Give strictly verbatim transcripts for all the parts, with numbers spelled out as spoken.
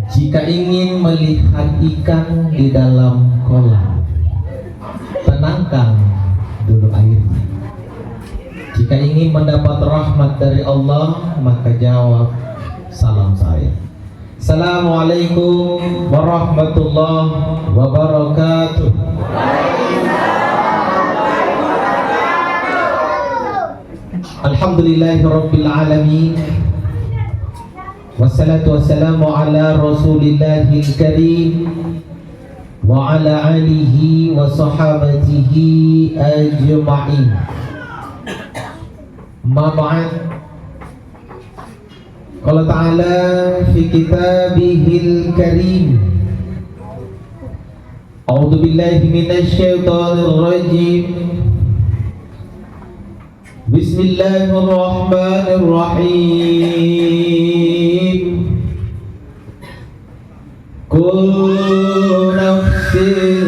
Jika ingin melihat ikan di dalam kolam, tenangkan dulu airnya. Jika ingin mendapat rahmat dari Allah, maka jawab salam saya. Assalamualaikum warahmatullahi wabarakatuh. Alhamdulillahirabbil alamin. Wassalatu wassalamu ala Rasulillahil Karim wa ala alihi wa sahabatihi ajma'in. Amma ba'd. Qala ta'ala fi kitabihil karim. A'udzu billahi minasy syaithanir rajim. Bismillahirrahmanirrahim. Kullu nafsin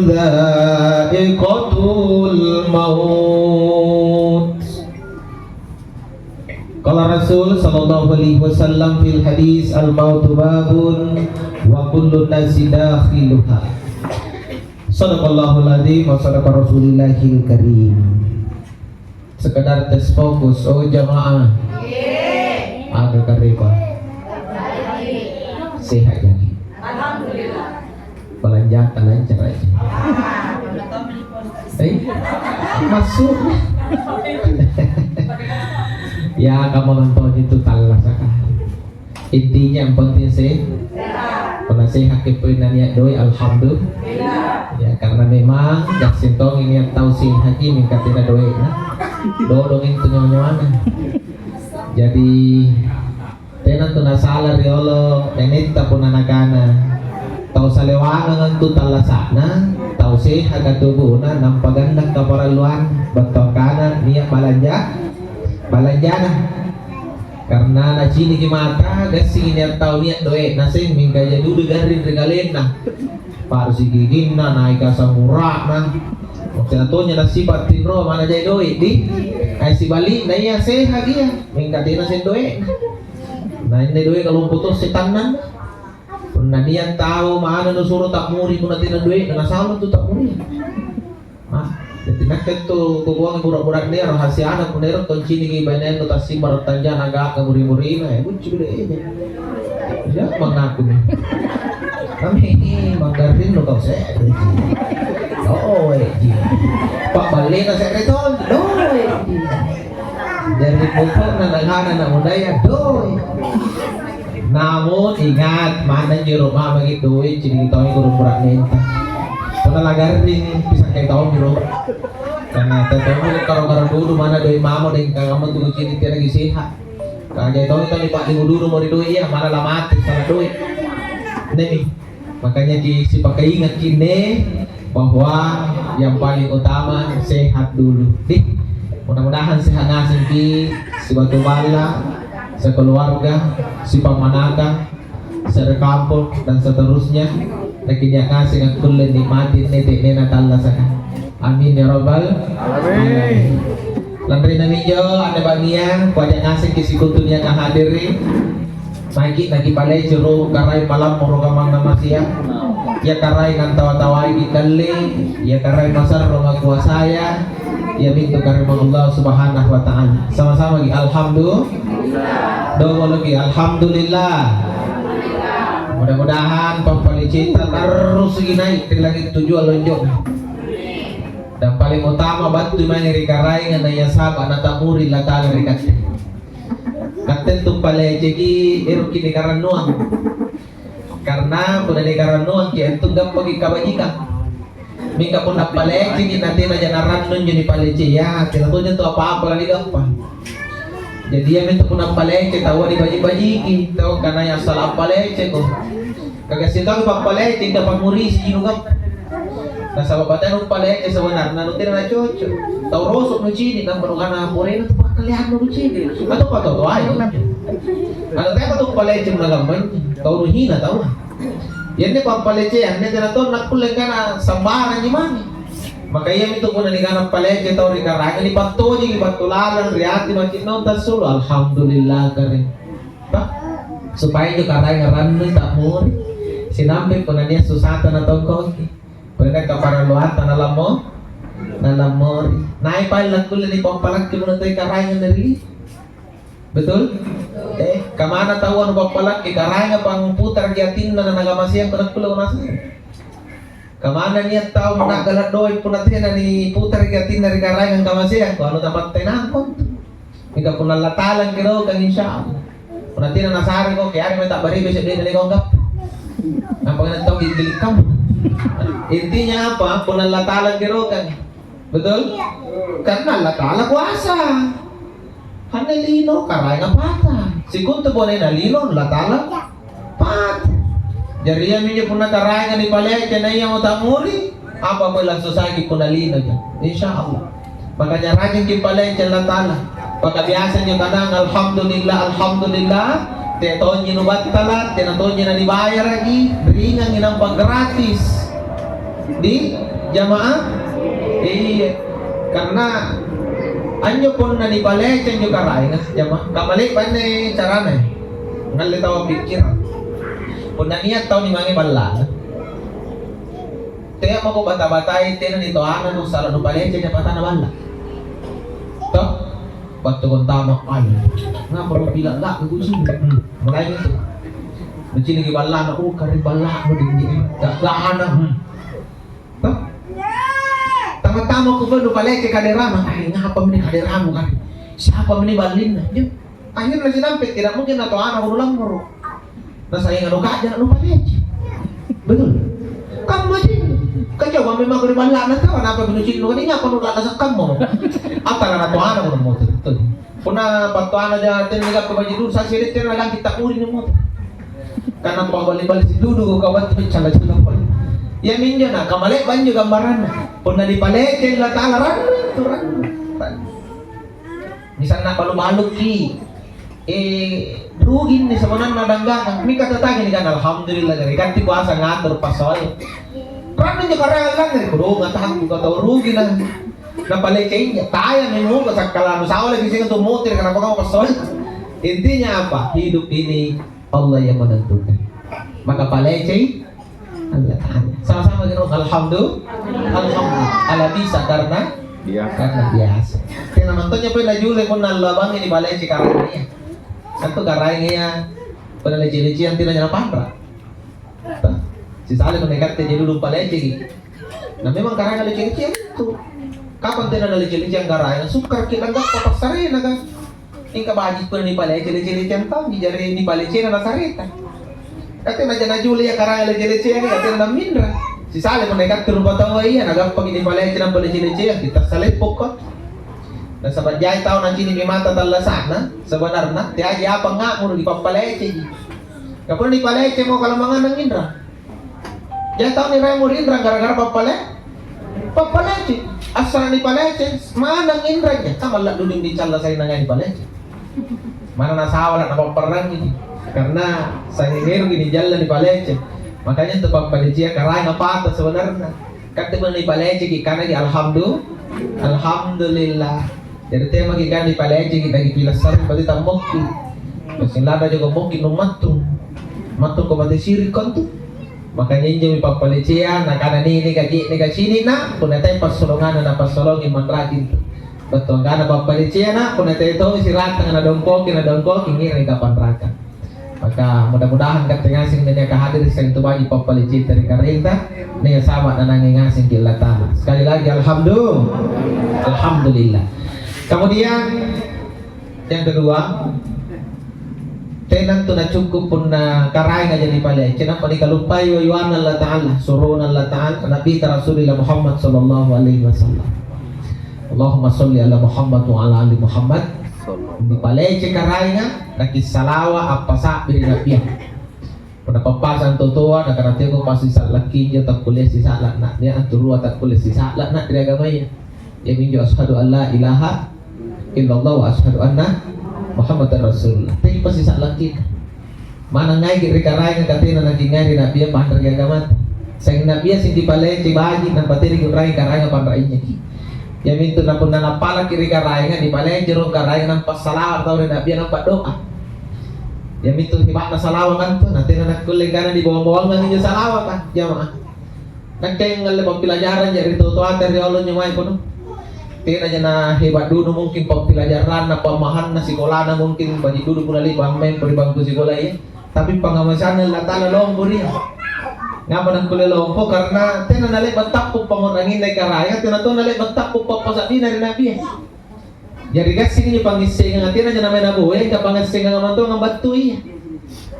dha'iqatul maut. Qala Rasul sallallahu alaihi wasallam fil hadis, "Al-mautu babun wa kullu nasi dakhiluha." Sadaqallahul adzim wa sadaqa Rasulillahil karim. Sekedar tes fokus, oh jamaah. Ada kareba. Sehat jadi. Alhamdulillah. Belanjata lancar aja. Eh, masuk. Ya, kamu nonton itu tallasaka. Intinya yang penting sih, pernah sehat ke pernah niat doi, alhamdulillah. Ya, karena memang jassing tong ini yang tahu sehat ini katanya doi, nah, dodong itu nyawa-nyawana. Jadi, tena tu nasala riolo nenetta punna nakana, tau salewangang antu tallasa'na, tau sehat katubuna, nampa gannang kaparalluan, battuangkana niat balanja, balanjana. Karena naciniki mata, gassingi nia' tau nia' doe'na seng, mingka ia dudu garring ri kalenna. Pa'risi giginna, naik asam uratna. Tena tonja nasipa' tinroa mana jai doe' di. Ai sibali'na ia sehat ia, mingka tena seng doe'na. Na inne doe'ka lompo to setanna. Punna nia' tau mana nusuro ta'muri punna tena doe'na, nasaba' tu ta'muri. Ah, jadi nakke tu kukuangi bura-bura'ne rahasiana, punna ero' tonciniki bainennu tassimbara' tanjana ga'ga muri-murina, eh, buccu deh. Ya, mangaku nih. Kami manggarinnu kau se're. Doe' ji. Pa'ballena se're tong, doe' ji. Jari pokokna nakana anak mudaya, doe'. Namun ingat, manna jero mama gitu, weh, cini tahu guru berat nenta. Karena lagarring bisa kayak tahu jero. Karena tahu karo-karo dulu mana doi mama dan kamu tuh cini tiada lagi sehat. Kalau jadi tahu tadi Pak di dulu mau doi ya, mana lah mati salah doi. Nih, makanya ki sipakaingat kine bahwa yang paling utama sehat dulu. Nih, mudah-mudahan sehat ngasengki, sibatu balla, sekeluarga, sipammanakang, serekampong, dan seterusnya. Nakinia' ngaseng akkulle nikmati nete nena tallasaka. Amin ya rabbal alamin. Lanri naminjo anne bangngia kuaja ngasengki sikutu niaka hadiri. Maiki nakipalece ro karai malammoro kamang namasia. Ia karai nantawa-tawaiki kalle, ia karai masarro makuasaya, iamintu karimang Allah Subhanahu wa Ta'ala. Sama-sama ki alhamdulillah. Dongoloki alhamdulillah. Mudah-mudahan pappalicinta terus lagi naik ri langit tujuan lonjong. Dan paling utama battu mange ri Karaenga na ia saba' natamuri latala ri katte. Katte tu paleceki eroki nikarannuang. Karena punna nikarannuangki antu gappaki kabajikang. Mingka punna paleceki na tena ja narannu injo nipalece, ya tena tonja tu apa-apa la nigappa. Jadi iamintu punna palece taua nibaji-bajiki, tau kanaya assala paleceko. Kagassi tau pappalece, mingka pangngurisi inungang. Nasaba' batena nuppalece sebenarna nu tena nacoco'. Tau roso' nucini', nampa nukana morena tu pakkalleannu nucini'. Atau patau toai. Atau tena tu palece nagammai. Tau nuhina tau. Ianne pappaleceang, anne tena tonna kulle kana sambarangji mange. Maka iamintu punna nikana palece tau ri Karaenga, nipattojiki battu lalang ri ati maki' naung tassulu'. Alhamdulillah, kare. Pak, Supaya injo karaenga rannui ta'muri, sinampe punna nia' susata natongkoki, punna nia' kaparalluanta nalammo-, nalammori. Nai paeng lakkulle nipappalakki punna toi karaenga ri lino? Betul? Eh, kamana taua nupappalakki karaenga pangputaraki atinna na nagamaseang punna kulle nasare? Kamana nia' tau na'gala' doe' punna tena niputaraki atinna ri karaenga angkamaseangko, anu tapattenangko antu. Mingka punna Allata'ala angkerokang, insya Allah. Punna tena nasareko, keare mae ta'baribe se'dena nikau anggappa. Nampa kana tau giggili kamma. Intinya apa? Punna Allata'ala angkerokang. Betul? Karena Allata'ala kuasa. Anne lino, karaenga pata. Sikontu bonena lino, Allata'ala pata. Jari iaminjo punna karaenga nipalece na iamo ta'muri, apa pole langsung saki punna linoja. Insya Allah. Makanya rajinki palece Allata'ala. Maka biasa injo kanang, "Alhamdulillah, alhamdulillah." Tea tonji nubattala, tena tonji nanibayaraki, ringangi nampa gratis. Di jamaah? Iya. Karena anjo punna nipalece anjo karaenga, jamaah, kamale'banne carana. Ngalle tau pikkirang. Punna nia' tau nimange balla'na, tea mako bata-batai tena nitoana nusala nupalece anjo patana balla'. Toh? Battu kontama, ai, ngapa lo bilang nggak kucing? Hmm, mulai itu. Nuciniki balla'na, "Oh, kare balla'nu dingding. Gak gana." Hmm. Toh? Tama-tama ku penu palece kaderama. "Ai, ngapa meni kaderamu kare? Siapa meni ballinna?" Iya. Akhirnya sinampe tidak mungkin atau anak kudu lammoro. Nasayang anu kajana nupalece. Betul. Kammaji. Kan coba memang ri balla'na tau, anapa binucinnu? Kan injo apa nula'na sakkammo? Apa na natoana mo motor? Betul. Punna pattoana ja tena nigappa baji dulu, sasi ri tena naganti ta'muri ni motor. Karena pabali-bali sidudu ko kau battu cala-cala pole. Iaminjo na kamale'ba injo gambaranna. Punna nipalece Allata'ala rannu, tu rannu, rannu. Misalna balu-balukki, eh, rugi inni sebenarna danggangang. Mingka tetangga nikana, "Alhamdulillah, jari ganti kuasa ngatur passoe." Rannu injo karaeng langngere', "Kodong atangku, kau tau rugi na." Napalece injo, taya memang sakkala nusawa lagi sing tu motor, kenapa kau passoe? Intinya apa? Hidup ini Allah yang menentukan. Maka palecei Allah Ta'ala. Sama-sama gitu, alhamdulillah. Alhamdulillah. Ala bisa karena Iya. Karena biasa. Tena nontonnya pun najule pun nallabang ini balai cikarang iya. Kan tu karang iya. Pada leci-lecian tidak nyala panra. Sisale pun nekat jadi dulu balai ciki. Nah, memang karang leci-lecian tu. Kapan tena leci-lecian karang? Suka kita nggak apa-apa sarena kan. Mingka baji' punna nipalece lece-leceng tonji, jari nipalecena nasareta. Ka tena ja najule ia karaya lece-leceang, ka tena naminra. Sisale punna ikatte rupataua ia, nagappaki nipalece nampa lece-leceang, kitta saleppokko. Nasaba' jai tau nacini'mi mata tallasa'na, sebenarna teaji apa nga'muru, nipappaleceji. Ka punna nipalecemo, kalamanganna inrang. Jai tau niraimo ri inrang gara-gara pappale-, pappalece. Assala nipalece, manang inrang ja. Tamalla duding dicalla sainanga nipalece. Mana nasawala napapparangi. Karena sangingeruki nijalla nipalece. Makanya tu pappalecea karanga pata sebenarnya. Katte punna nipaleceki kanaki alhamdu-, alhamdulillah. Jari temaki kan nipaleceki, nakipilassarang berarti tammokki. Massing lada joko mokki nummattung. Mattung ko mate sirikko antu. Makanya injomi pappalecea, nakana nini kaji nikacinina, punna tae passolonganna napassolongi manraki antu. Battu angkana pappalecea na, punna tae tau siratanga nadongkoki, nadongkoki, ngirangi kapanraka. Maka mudah-mudahan katte ngaseng naniaka hadiri seng tu baji pappalicita ri karaengta, nia sama nanangi ngasengki Allah Ta'ala. Sekali lagi alhamdulillah. Alhamdulillah. Kemudian yang kedua, tenantu nacukku punna karaeng aja nipalece, nampa nikaluppai wayuanna Allah Ta'ala, surona Allah Ta'ala, Nabi Rasulullah Muhammad sallallahu alaihi wasallam. Allahumma sholli ala Muhammad wa ala ali Muhammad. Nipalece karaenga, nakissalawa appasa'bi ri Nabia. Punna pappasang totoa, nakana teako pasi sa'lakki injo takkulle sisa'la na, nia antu rua takkulle sisa'la na ri agamaya. Iaminjo asyhadu an la ilaha illallah wa asyhadu anna Muhammadar Rasulullah. Teaki pasi sa'lakki. Manang ngaiki ri karaenga katena nakingai ri Nabia panraki agamata. Seng Nabia sing dipalece baji nampa tena kunrai karaenga panra inyaki. Iamintu na punna nappalaki ri karaenga, nipalece rong karaenga nampa salawat tau ri Nabia nampa doa. Iamintu hebatna salawaka antu, na tena nakkulle kana nibawang-bawangang injo salawaka, jamaah. Nakke ngalle pappilajarang ja ri totoata riolo injo mae kono. Tenaja na hebat dulu mungkin pappilajaranna, pammahanna, sikolana mungkin baji' dulu punna le'ba' ammempo ri bangku sikolaya. Tapi pangngamaseanna Allata'ala lompo ri ia. Ngapa nakkulle lompo? Karena tena nale'ba' tappu' pangnguranginna Karaenga, tena tona nale'ba' tappu' pappasa'bina ri Nabia. Jari gassing injo pangngissengang, tenaja namai naboya, mingka pangngissengang mantongang battui.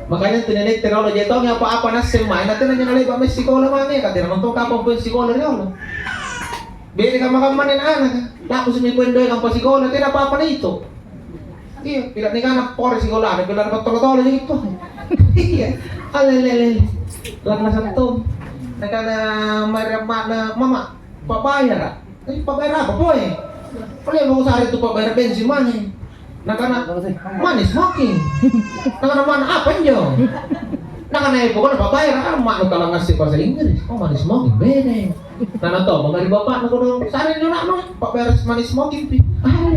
Makanya intu nene' tena riolo jai tongi apa-apa nasseng mae, na tenaja nale'ba' mae sikola mange, ka tena mantong kapang poeng sikola riolo. Bede kamma-kamma anne ana'-anaka, lakusumi poeng doekang pasikola, tena apa-apa naito. Iya, pila nikana pore sikolana, pila pattolo-tolo jadi pore. Iya, alelele, lanna satto. Nakana mae ri amma'na, "Mama, pa'bayara'." "Eh, pa'bayara' apa, Poe?" "Pole mau sare tu pa'bayara' bensin mange." Nakana, "Money smoking." Nakana, "Mana apa injo?" Nakana, "Eh, pokokna pa'bayara'." Amma'nu tala ngaseng bahasa Inggris. "Oh, money smoking, bene." Nakana, "Tomo ri bapa'nu kodong, sare injo ana'nu, pa'bayara' money smoking pi." Ah,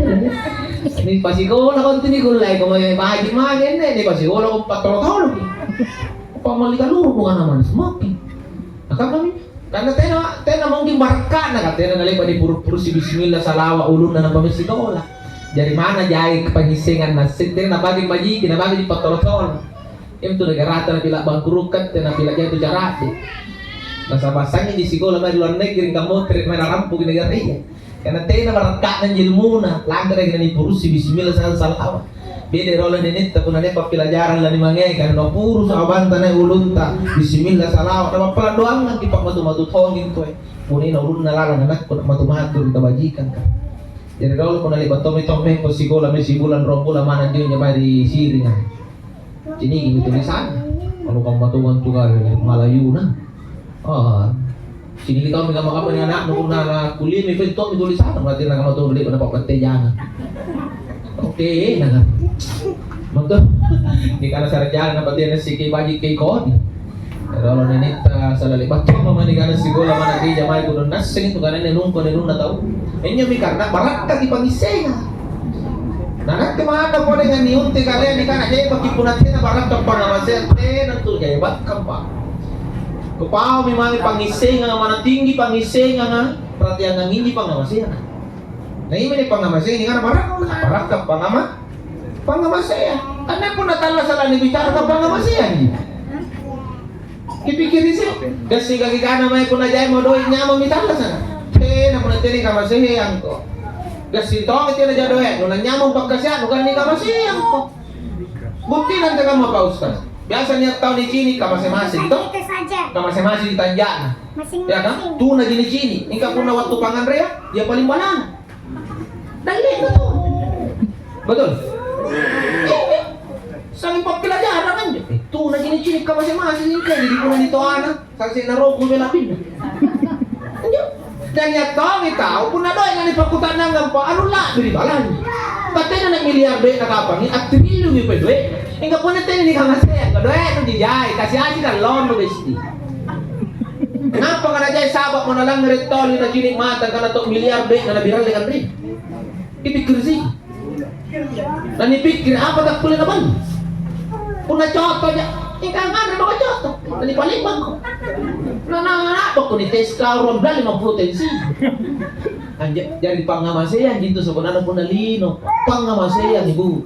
ini pasikola ko antu nikullai ko mae baji' mange anne, ini pasikola ko pattolo-tolo ki. Pammalli kaluru bukan money smoking. Nakana mi. Karena tena, tena mungkin barakka'na, ka tena nale'ba' nipuru-purusi bismillah, salawa' ulunna nampa massikola. Jari mana jai pangngissengang nasseng, tena nabage majiki, nabage pattolo-tolo. Iamintu negarata napila' bangkurukka, tena pila' jai tu cara'de. Nasaba' sangngiji sikola mae ri luar negeri, mingka motere' mae narampuki negaraya. Karena tena barakka'na anjo ilmuna, lantarangi nanipurusi bismillah, sala-, salawa'. Bede riolo nenetta punna nia' pappilajarang lanimangeai, kana napurusu' abanta nai' ulunta, bismillah, salawa', napappala' doangangki, pa'matu-matu tongi intu, eh. Punna ulunna lalang anakku, namatu-matu ri kabajikangka. Jari riolo punna le'ba' tommi taung mempo sikola mae sibulang ruambulang manna anjo mae ri Siringa. Ciniki mi tulisanna. Anu kamma tongang tu Malayuna. Ah, ciniki taummi kamma-kamma anjo ana'nu punna nakuliami, pole tommi tulisanna, berarti nakamma tongang le'ba' napa'battejanga. Oke, nah. Betul. Nikana sarjana, berarti nasiki baji' ke kodi. Kalau nenetta sala le'ba' tomma mae nikana sikola manna gereja mae kudu nasseng tu kananne nungko nenunna tau. Injomi karena barakkaki pangngissengang. Na nakke manna pole niunti kalea nikana hebatki punna tena barakka' pangngamaseang, tena tu hebatkang, Pak. Kupaumi mange pangngissengang, mana tinggi pangngissengang, perhatiangang inji pangngamaseang. Na iami pangngamaseang nikana barakka', barakka' pangngama-, pangngamaseang. Karena punna tallasa' lanibicara ka pangngamaseangji. Kipikkiri' sih, gassing kaki kana mae punna jaimo doe' nyamang mitallasa'. Tena punna tena nikamaseangko. Gassing tongi tena ja doe'nu, nanyamang pakkasea'nu kan nikamaseangko. Buttina antekamma Pak Ustaz. Biasa nia' tau nicini' kamase-masing to? Kamase-masing tanja'na. Ya kan? Tunaji nicini'. Mingka punna wattu panganrea, ya paling balana. Dalle'na to. Betul? Saling pappilajarang anjo. Eh, tunaji nicini' kamase-masing, jadi punna nitoana, saksi naroku bela pinna. Anjo. Dan nia' tongi tau punna doe' nanipakkuta'nangang pa anu la'biri' balani. Ka tena na miliar doe'na kapangi, attriliungi pe doe'. Mingka punna tena nikamaseang, ka doe'nu jijai, kasi-asi kallongnu besti. Kenapa kana jai? Saba' mo nalangngere' toli nacini' mata kana to miliar doe'na nabirallekang ri. Kipikkiri' sih. Nanipikkiri' apa takkulle naballi. Punna coto ja, ingka nganre mako coto. Nanipalimbangko. Na, na, na, bakko ni tes kau ruang belas lima puluh tensi. Anja-, jari pangngamaseang gitu sebenarnya punna lino. Pangngamaseang, Ibu.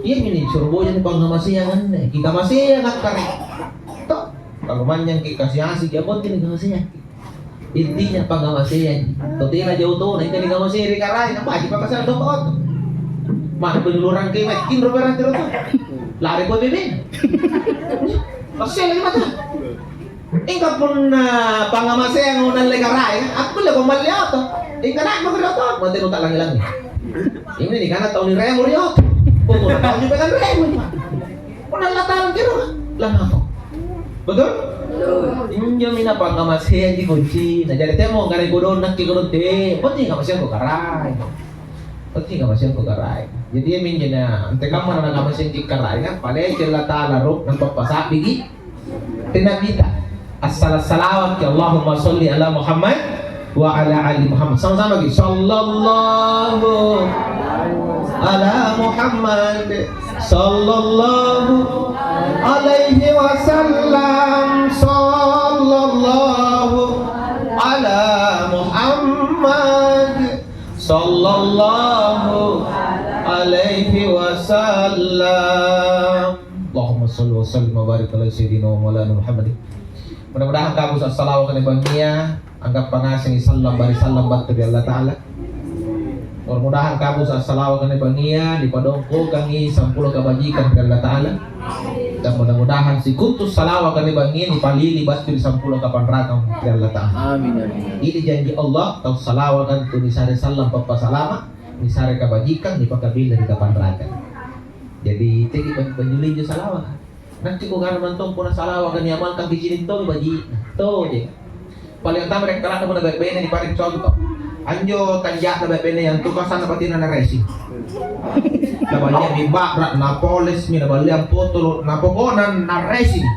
Iami nih, suruh boja nih pangngamaseang anne. Kita maseang akkare. Toh, kalau manjang ki kasi-asi, ki apa ki nikamaseang. Intinya pangngamaseang. Tau tena jauh tona, ingka nikamaseang ri Karaeng, apa aja pakasana dompa oto. Mah, penuluran ke mai, kinro berarti roto. Lari buat bebe. Masih lagi mata. Ingka punna pangngamaseang nalle Karaeng, akkulle ko malli oto. Ingka na mako ri oto, mate nu ta langi-langi. Ini nikana tau niremo ri oto. Pokokna tau juga kan remo. Punna latang kiro, lah apa? Betul? Injomi na pangngamaseang ji kunci. Na jari temo kare kodong nakke kodong te. Penting kamaseang ko Karaeng. Penting kamaseang ko Karaeng. Jadi iami injo na antekamma na nakamaseangki Karaeng, paleki Allata'ala ro, nampa pasa'biki ri Nabita. Assala-, salawatki, Allahumma sholli ala Muhammad wa ala ali Muhammad. Sama-sama ki. Sallallahu Ala Muhammad sallallahu alaihi wasallam, sallallahu ala Muhammad sallallahu alaihi wasallam. Allahumma salli wa sallim wa barik ala sayyidina wa maulana Muhammad. Mudah-mudahan kamu salawat kanibangngia, anggappa ngasengi sallang bari sallang battu ri Allata'ala. Mudah-mudahan kamu salawat kanibangngia, nipadongkokangi sampulo kabajikang ri Allata'ala. Dan mudah-mudahan sikuntu salawat kanibangngia nipalili battu ri sampulo kapanrakang ri Allata'ala. Amin, amin. Ini janji Allah, tau salawat kan tu nisare sallang pappasalama, nisare kabajikang, nipakabela ri kapanrakang. Jadi, tegi ban-, banjuli injo salawat. Nanti kugana mantong punna salawaka niamalkang kicini' tommi baji'na. Toje. Paling utama ri akkala'na punna bene-bene nipare' conto. Anjo tanja'na bene-bene yang tukang sana patina na racing. Naballiang mi ba'ra, na poles mi, naballiang potolo, na pokokna na racing.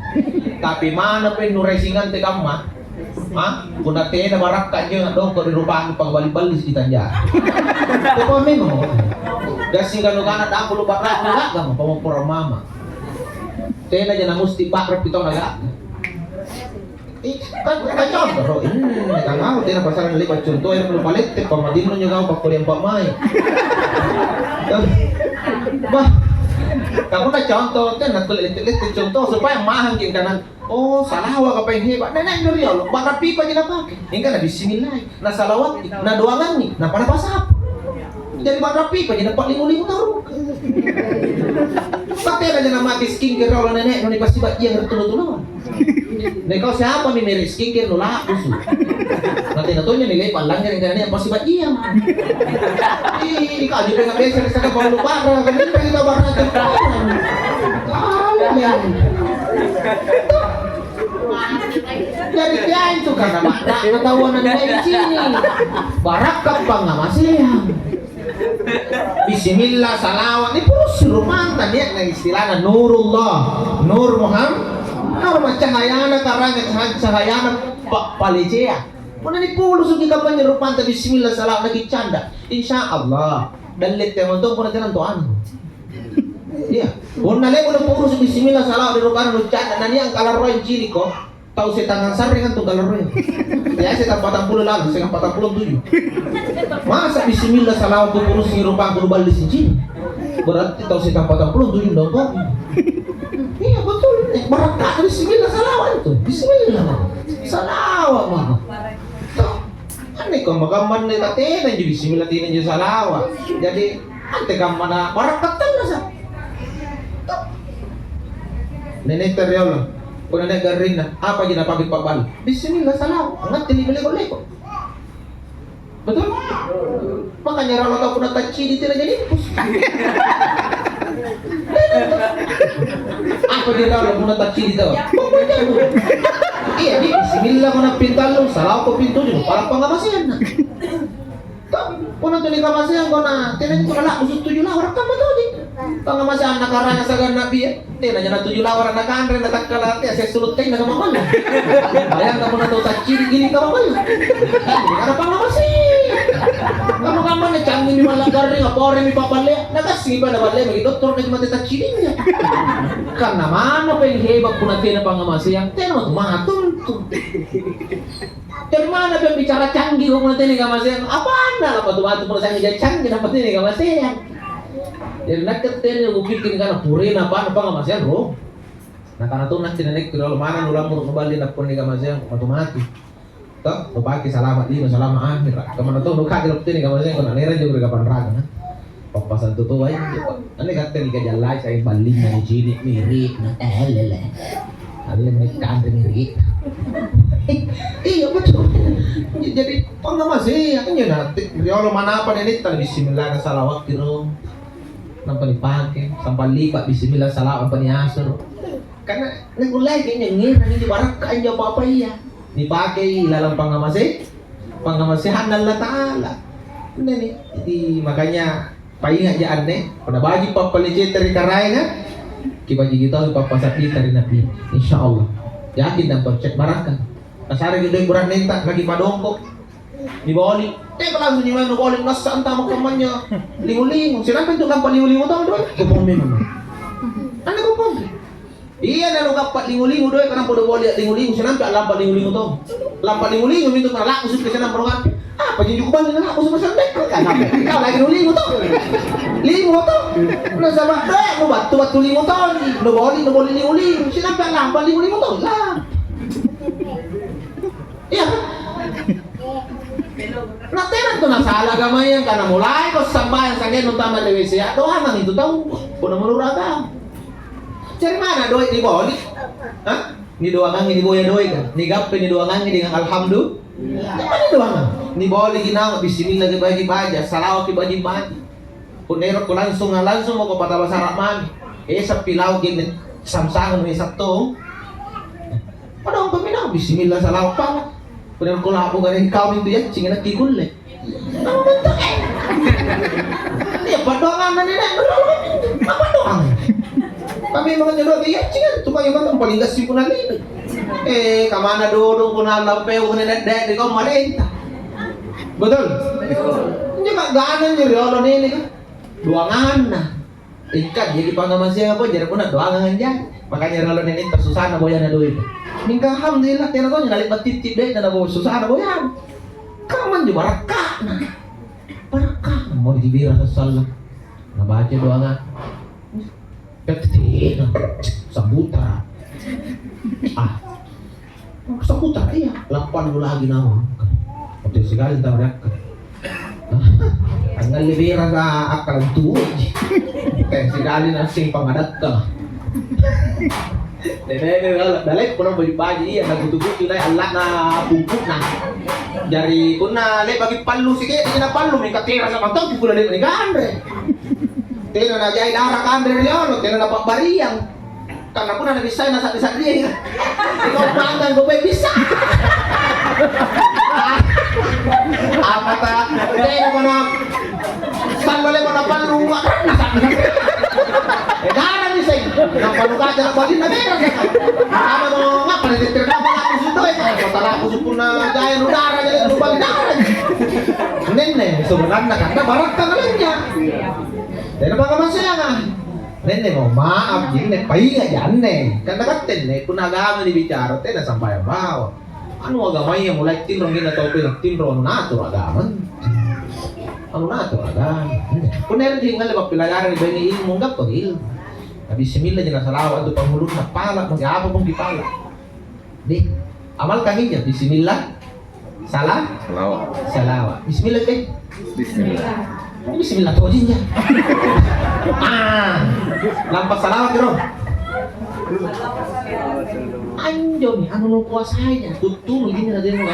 Tapi mana pennu racing ante kamma? Ha? Punna tena barakka' injo nadongko' ri rupang pang bali-bali sitanja. Pokokna memang. Gassing kanu kana dampulu barakka' ga'ga mo pamopporang mama. Tena jana musti barakki tau na ga'ga. Ih, kan, kan contoh, hmm, kan mau tena pasal lepa contoh yang belum palette, pamatinno nyo kau pakkuliang pamai. Bah, kamu na contoh, tena kulle lette-lette contoh supaya mahang kanan. Oh, salawaka paeng heba'. Nene'nu riolo, bara pipaji napake. Mingka na bismillai, na salawatti, na doangangi, nampa napasapu. Jari bara pipaji napa'limu-limu tau. Patenaja namake skincare riolo nene'nu nipasiba'jiang ri tulo-tuloa. Nia' kau siapa mi mere' skincare nula'busu'? Na tena tonja nilepa' langngere' angkana nia' pasiba'jiang. Ih, kau juga nggak biasa ri sana bau lubara, kan kita bara. Jadi, teai intu karena barakka' tau na di sini. Barakka' pangngamaseang. Bismillah, salawat, nipurusi rupanta nia'na istilahna Nurullah, Nur Muhammad, Nur cahayana karanga, cahayana pa-, paleceang. Punna nipulusuki kammanya rupanta bismillah, salawat, nakicanda. Insya Allah, dalle' tena to punna tena to anu. Iya, punna le'ba' napurusu bismillah, salawat, ri rupana nucanda, na nia' angkalarroang ciliko, tau setang ansarring antu angkalarroang. Ya, setang patang pulo lalang, setang patang pulo tuju. Masa bismillah, salawat, kupurusi rupangku nuballi sincini? Berarti tau setang patang pulo tuju dong kok. Iya, betul. Eh, barakka' bismillah, salawat itu. Bismillah, mama. Salawat, mama. Tuh. Anne kamma-kamma anne tatena injo bismillah, tena injo salawat. Jadi, ante kammana barakka' tallasa'. Nenetta riolo, punna nia' garrinna, apaji napake pa'balla? Bismillah, salawat. Angngatti leko-leko. Betul? Makanya riolo tau punna taccidi tena jadi pus. Apa dia tahu punna taccidi tau? Pokoknya iya, di bismillah ko na pintallu, salawat ko pintuju, pala pangngamaseanna. Tau, punna tuli kamaseang ko na, tena ko na lakbusu tuju lawara kamma toji. Pangngamaseanna karanga saganna bia, tena jana tuju lawara na kanre na takkala tea sessulu tenna kamma malla. Bayangkan punna tau taccidi gini kamma malla. Karena pangngamaseang. Kamma-kamma na canggih mi malla garring, apa orang mi papallea, na gassing pa na ballea maki dottoro na mate taccidinya. Karena mana paling hebat punna tena pangngamaseang, tena matu matuntu. Dari mana pembicara canggih kok punna tena kamaseang? Apana lah batu-batu punna canggih, jadi canggih nampa tena kamaseang. Jadi nakke tena kupikir kana purena apa apa kamaseang ro. Nakana to nakke nenekku riolo, mana nulammuru nuballi napponi kamaseang matu-matu. Toh, nupake salama lino, salama akhira. Kamana to nukaddi napponi kamaseang ko nanerang juga ri kapanrakang. Pappasantu toa injo. Anne katte nikajallai, sai ballinna nicini', miri'na. Eh, lele. Alle mekanre miri'. Iya, betul. Jadi, pangngamaseang injo na riolo manapa nenetta, bismillah, na salawakki ro. Nampa nipake, sampang lipa, bismillah, salawat, nampa niasoro. Karena nikulleki injo ngerang injo barakka injo apa-apa iya. Nipakei lalang pangngamase-, pangngamaseanna Allata'ala. Innemi. Jadi, makanya paingatja anne, punna baji' pappaleceta ri Karaenga, kibajiki tau pappasa'bita ri Nabi. Insya Allah. Yakin dan percaya barangkang. Nasareki doe' bura'nenta, lagi padongko'. Niboli. Teako langsung niboli, nassa antama kammanya. Lingu-lingu. Sinampe' tu lampa lingu-lingu tau doe'. Kupong memang. Anne kupong. Iya, na nugappa lingu-lingu doe', kanapa nuboli a'lingu-lingu, sinampe a'lampa lingu-lingu tau. Lampa lingu-lingu mintu tala lakusu' ke senang perungan. Apa jinjo kubali na lakusu' pasal dek? Kanapa? Kau lagi lingu-lingu tau. Lingu tau. Nasaba' doe' nubattu-battu lingu tau. Nuboli, nuboli lingu-lingu. Sinampe a'lampa lingu-lingu tau. Lah. Iya. Na tena tu nasala agamaya, kana mulaiko sambayang sanggenna antama ri W C, a'doangang itu tau. Punna menurut agama. Jari mana doe' niboli? Hah? Nidoangangi niboya doe'ka. Nigappai nidoangangi dengan alhamdulillah. Apa nidoangang? Niboliki naung, bismillahki baji-baji, salawatki baji-baji. Punna erokko langsung, langsung mako pata basara mami. Esappi lau' genne samsangang esa tong. Padahal kaminang, bismillah, salawat pala. Punna erokko la'bu gareng kau mintu yaccing, nakki kulle. Apa bentuk, eh? Iya, paddoanganna nenek, berapa? Apa doang? Kami memang jodoh ke yaccing kan, cuma yang paling gassi punna lebe. Eh, kamana dodong punna lampeu nenek dek di kau marenta. Betul? Ini mak ganang jadi Allah nenek kan. Doanganna. Ingka jadi pangngamaseang apa, jari punna doangang anjai. Makanya riolo nenetta susana boyana doe'. Mingka alhamdulillah, tena tonja nale'ba' titti' doe'na, nabo susana boyana. Kammanjo barakka'na. Barakka'na mau dibira sallang. Nabaca doangang. Tena. Sambuta. Ah. Saputa, iya, lappallu lagi naung. Oke, sikali tau riakka. Angngalle berasa akkalang tuoji. Eh, sikali nassing pangadatta. Dede, dede, dede, dalekko na baju-baju, iya, nagutu-gutu nai alla'na pungku'na. Jari punna le'baki pallu sike'de' napallu, mingka terasa mantong pukula le'ba' nikanre. Tena najai dara kanre riolo, tena napa'bariang. Karena punna nabissai nasa'bi-sa'biangi. Iko manggang gope bisa. Apa ta? Tena mana? Sallo lemo napallu, nasa'bi-sa'bi. Eh, dara ni seng. Napallu kaca na balinna merah. Apa mau ngapa ni tetter kapal aku sudah? Kota aku supunna jaya nu dara jadi nu bali dara. Nenne sebenarnya karena barakka kalanya. Tena pangngamaseanga. Nenne, mohon maaf, jinne paingaja anne. Kan nakatte anne, punna agama nibicara, tena sambayang bawang. Anu agamaya mulai tinro anginna tau pela tinro, anu natur agama. Anu natur agama. Punna ero' jingalle pappilajarang bangngi ilmu, gappaki ilmu. Na bismillah ji nasalawa' antu pangngulunna, pala' maki apa pung kipala'. Deh, amalkan ija, bismillah. Salah? Salawa'. Salawa'. Bismillah, teh. Bismillah. Ini bismillah tojeng, ya. Ah, lampa salawa' kiro. Anjo nih, anu lo puasanya, kutunu gini na demo.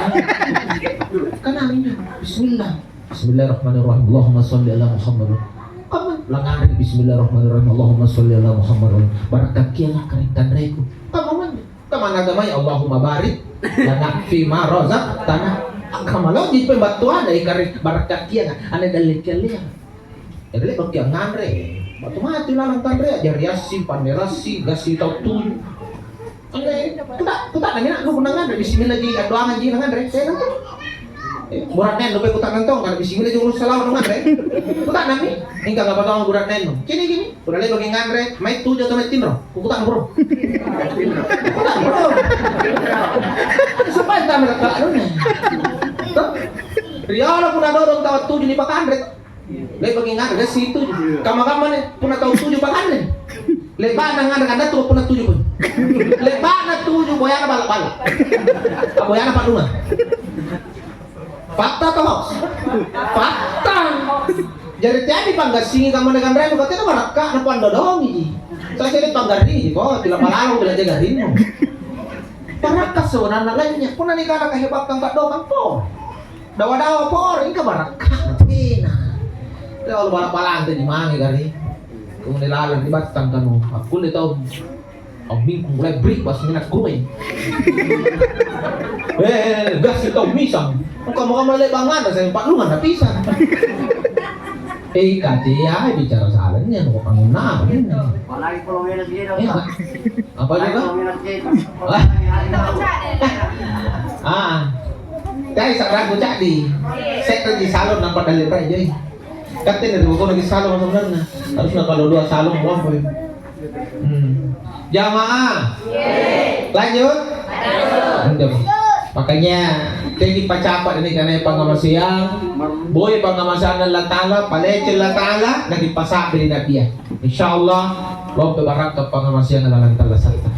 Kan anjo, bismillah. Bismillahirrahmanirrahim. Allahumma sholli ala Muhammad. Kamu langan Bismillahirrahmanirrahim. Allahumma sholli ala Muhammad. Barakkakia lah kare kanreku. Kamu mana? Kamana agamai Allahumma barik lana fima razaqtana. Kamma lagi pembantuan dari kare barakkakia, anne dalle kialleang. Jadi le'baki angnganre, matu-matu lalang kanre, jari assing, panne rassing, gassing tau tuju. Anne, kuta-, kuta'nammi anakku punna nganre, bismillah ji, addoangang ji nanganre, tena. Eh, bura'ne anne, kuta'nang tong, karena bismillah ji urus salawa' nanganre. Kuta'nammi, mingka ngapa tong bura'ne anne? Kini, kini, punna le'baki nganre, mai tuju atau mai tinro? Kukuta'nang, bro. Kukuta'nang, bro. Supaya tau merakka' anunna. Toh? Riolo punna dodong tau tuju nipakanre. Le'baki nganre, gassing tuju. Kamma-kamma ne, punna tau tuju pakanne. Le'ba'na nganre, kanre tu punna tuju pun. Le'ba'na tuju, boyana balla'-balla'. Ah, boyana pa'ruma. Fatta toho. Fatta. Jari teai panggassingi kamma kanre-kanremu, ka tena barakka' napandodongi ji. Sai cede' panggarringi ji, ko, pila palalong pila jaga rinnu. Barakka' sebenarna lainnya. Punna nikana kahebatang ka'dokang, po. Dawa-dawa pore, ingka barakka' tena. Ya Allah, bala-balanta ji mange gare. Kamu ni lalang ri battang kanu, akkulle tau ammingkung mulai break pas minat kumai. Eh, gas si tau misang. Bukan mau mulai bangan, saya empat lungan na pisang. Eh, katia bicara salahnya, mau kamu napa ini? Apalagi kalau minat dia, Iya, Pak. Apa juga? Kalau minat dia, Pak. Ah. Ah. Teai sa'rangku ca'di. Se'reji salong nampa dalle' rai joi. Katte ri bokono ki salong sebenarnya. Harusnya kalau dua salong lompoi. Hmm. Jamaah. Lanjut. Lanjut. Makanya, teaki pacapa' ini karena pangngamaseang. Boya pangngamaseanna Allata'ala, palece Allata'ala, nakipasa'biri Nabia. Insya Allah, lompo barakka' pangngamaseang lalang tallasatta.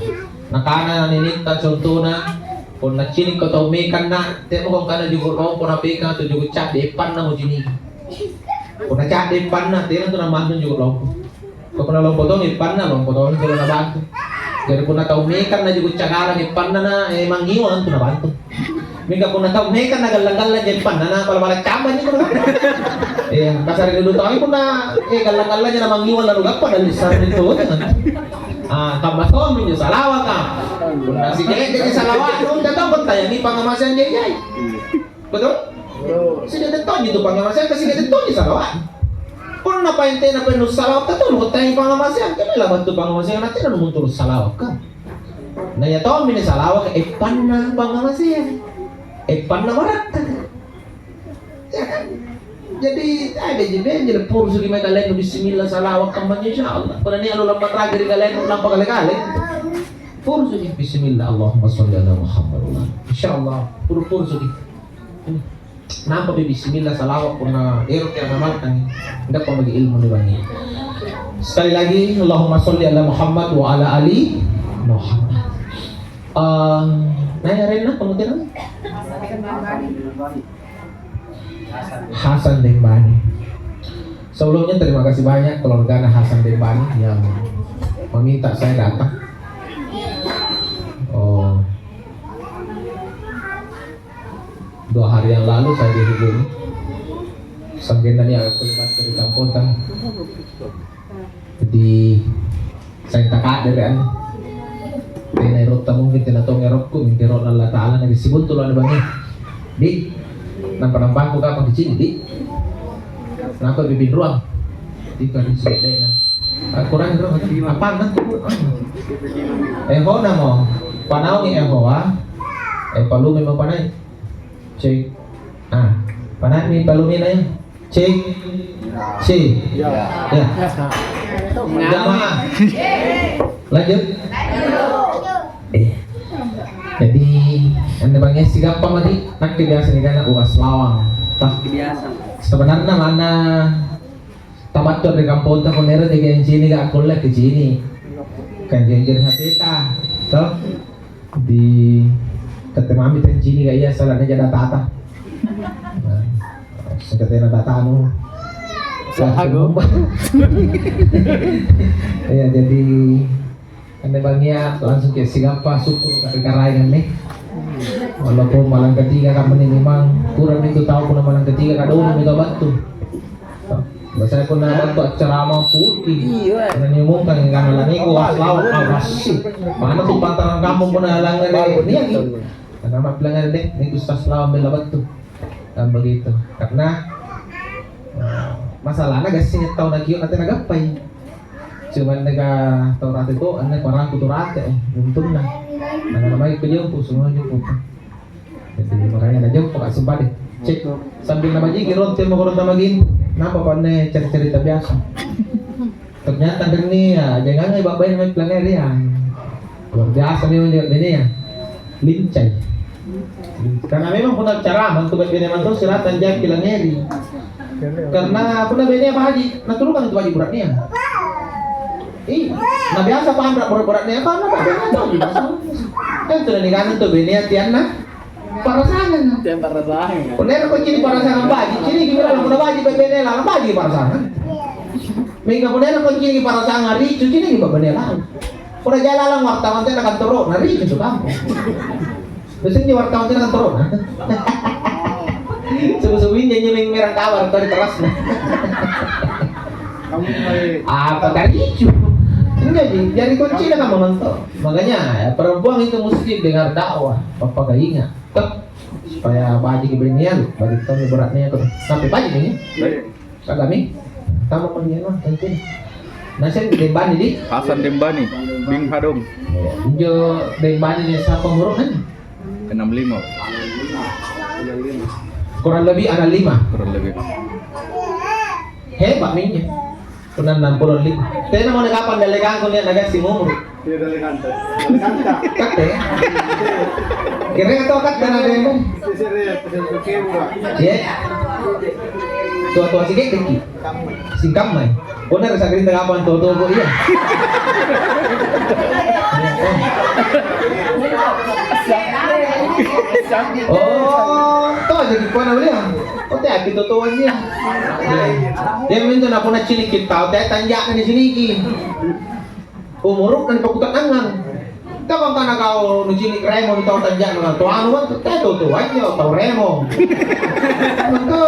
Nakana ninitta contona, Punna cinikko tau mekanna, teako angkana juku' lompo napekang atau juku' cadde, eppannamo ciniki. Punna cadde eppanna, tena tu namantung juku' lompo. Ka punna lompo tongi eppanna, lompo tongi tena nabantu. Jari punna tau mekanna juku' cagarang eppanna na, eh, mangngiwang tu nabantu. Mingka punna tau mekanna gallang-gallang ja eppanna, na bala-bala cambang ji punna. Iya, kasari dulu tau punna, eh, gallang-gallang ja na mangngiwang lalu gappa dan lissarang itu. Ah, kamma tommi injo salawaka. Punna sike'de'ji salawa'nu, tau tayangi pangngamaseang jai-jai. Betul? Sike'de' tonji tu pangngamaseang, sike'de' tonji salawa'nu. Punna paentena pennu salawaka, tau nukattayangi pangngamaseang, tena labattu pangngamaseang, na tena numunturu' salawaka. Na iya tommi ni salawaka, eppanna pangngamaseang. Eppanna barakkaka. Ya kan? Jadi, ada ji, ada ji, purusuki mae kalennu, bismillah, salawat, kammanya, insya Allah. Punna nia' lu lampa' ragi ri kalennu, lampa kale-kale. Purusuki, bismillah, Allahumma sholli ala Muhammad wa ala. Insya Allah, puru-purusuki. Nampa pi bismillah, salawat, punna eroki angamalkangi. Gappa maki ilmu ri bangngi. Sekali lagi, Allahumma sholli ala Muhammad wa ala ali Muhammad. Eh, naya arenna, pengutiran? Hasan Dembani. Sebelumnya terima kasih banyak keluargana Hasan Dembani yang meminta saya datang. Oh, dua hari yang lalu saya dihubungi. Sanggenna nia' aku lewat dari kampota. Jadi, saya tak ada kan. Tena erotta mungkin tena tong erokku, mingka ero'na Allah Ta'ala na sibuntu lo ada bangi. Di, nampa-nampangku kapang di sini, di. Nampa bibin ruang. Di kan sini deh, nah. Ah, kurang ruang, apa nang tuh? Eh, ho namo. Panaungi eh, hoa. Eh, palumi mau panai. Cek. Ah, panai mi palumi na ya. Cek. Cek. Ya. Ya. Jamaah. Lanjut. Eh. Jadi, anda bangngi sigappa mati, nakke biasa nikana uas lawang. Tah. Biasa. Sebenarnya mana tabattu ri kampongta, punna ero' tegi ancini ka akkulle kicini. Kan janjir H P ta, toh? Di katte mami tancini ka iya sala'na ja datata. Nah, sekatena datanu. Sahago. Iya, jadi anne bangngia langsung ke sigappa sukkuru' ka ri Karaeng anne. Walaupun malam ketiga kan meni memang kurang itu tau punna malam ketiga kadona mega battu. Biasanya punna battu accarama purki. Iya. Punna niumumkan karena laniku aslawak abassi. Mana tu pantaran kampung punna langngere niaki. Karena mappilangngere deh, ni ustaz lawang bela battu. Kan begitu. Karena, eh, masalahna gassing tau nakio' nate nagappai. Cuman neka tau rate to, anne parangku tu rate, eh, untunna. Nah, namanya kujempu, semua jempu. Jadi, makanya najempu ka sumpah deh. Cek, sambil nabajiki ronte mo koronta magin, napa panne cerita-cerita biasa. Ternyata denni ya, jangan ngai babain mai pelangerian. Luar biasa memang juga bene ya. Lincai. Karena memang punna ceramah tu bene mantu silatan jaki langeri. Karena punna bene apa haji, naturukang tu haji beratnya. Ih, nah biasa panra berat-beratnya apa apa beratnya apa biasa. Kan sudah nikah tu bene tianna. Parasangan. Tiang parasangan. Punna ero' ko cini' parasangan baji', cini' gimana lalang punna baji' bebene lalang baji' parasangan. Mingka punna ero' ko cini' parasangan ricu, cini' bebene lalang. Punna jai lalang wartawan tena kantoro'na ricu tu kampong. Biasanya wartawan tena kantoro'na. Subu-subu injo nyeling merang kabar tadi terasna. Apa karicu? Enggak ji, jari kuncina kan memang toh. Makanya, ya, perempuan itu mesti dengar dakwah, papagainga. Tep, supaya baji' keberanian, bagi kami beratnya itu. Sampai baji' ini? Baik. Kagami? Tamu kemudian lah, penting. Nah, saya Dembani di? Hasan Dembani, Bing Hadong. Ya, injo Dembani ni siapa buruk kan? Enam lima. Kurang lebih anak lima. Kurang lebih. Hebat minjo. Punna annang pulo lima. Tena mo nakapang dallekangku nia' nagassing umuru. Iya, dallekanta. Dallekanta. Katte? Kira tau katte na demo. Iya. Tua-tua sikit dikki. Singkammai. Punna ri sa'rinna kapang tua-tua kok iya. Oh, to jadi kuana ulia. Oh, te api tua-tua iya. Iya. Iya mintu na punna ciniki tau, te tanja'na niciniki. Umuru'na nipakkutanangang. Tau angkana kau nucini' remo ri tau tanja'na, tau anu bang, tau, tau, tau anjo, tau remo. Maka,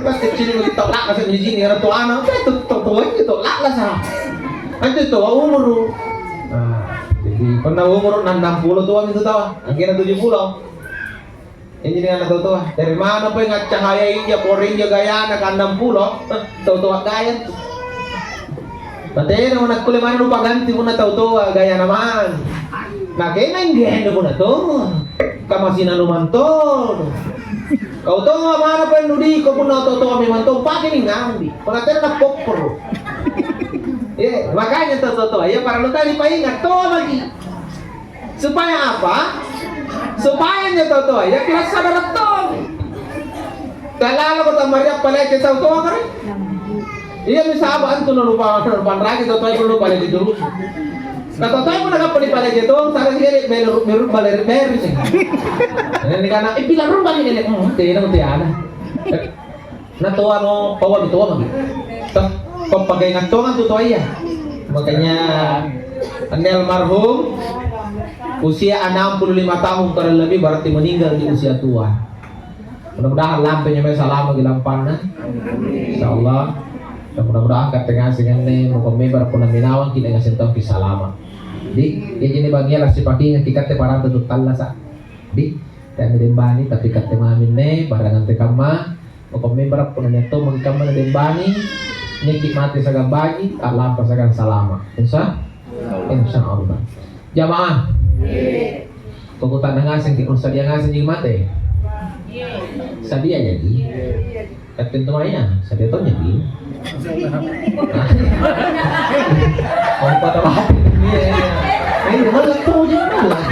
pas nucini' tau la'lasa nucini' tau anu, tau, tau, tau anjo, tau la'lasa. Anjo tau umuru. Nah, jadi punna umuru annang pulo tua mintu tau, angkena tuju pulo. Injo nikanna tau toa, "Dari mana pole ngaccahayai injo pore injo gayana ka annang pulo?" Eh, tau toa gaya. Natenamo nakkulle manna nupaganti punna tau toa gayana man. Nakena injo punna to. Kamasina numantong. Kau toa mana pole nudiko punna tau toa memang to pake ningambi. Punna tena napopporo. Iya, makanya tau toa, iya parallu tadi paingat toa lagi. Supaya apa? Supaya anjo tau toa iya pila sadara tong. Talaloko tammaria palece tau toa kare. Iya mi saba antu nalupa nalupanraki tau toa pun lupa leci turu. Na tau toa pun nakappa di palece tong, sana sih meru meru baleri beri sih. Ini kana eh pila rumah ini. Hmm, tena mutiana. Na toamo, paua mi toa maki. Toh, kok pakai ngattongan tu toa iya. Makanya anne almarhum usia enam puluh lima tahun kurang lebih berarti meninggal di usia tua. Mudah-mudahan lampe nyamai salama di lampanna. Insyaallah. Dan mudah-mudahan katte ngaseng anne muka mebar punna minawang kita ngaseng tongki salama. Di, ya jadi bagian lah sipakinga kita te parata tu tallasa. Di, kami dembani tapi katte mami ne barang antekamma. Maka membara punna nia' tau maki kamma nadembani, niaki mate siagang baji, a'lampa siagang salama. Insya? Insya Allah. Jamaah. Kukuta'nang ngasengki, sadia ngasengji mate? Sadia jaki? Katte tumaya, sadia tonjaki? Oh, pada mate. Iya, iya. Eh, malah tuh, jangan malah.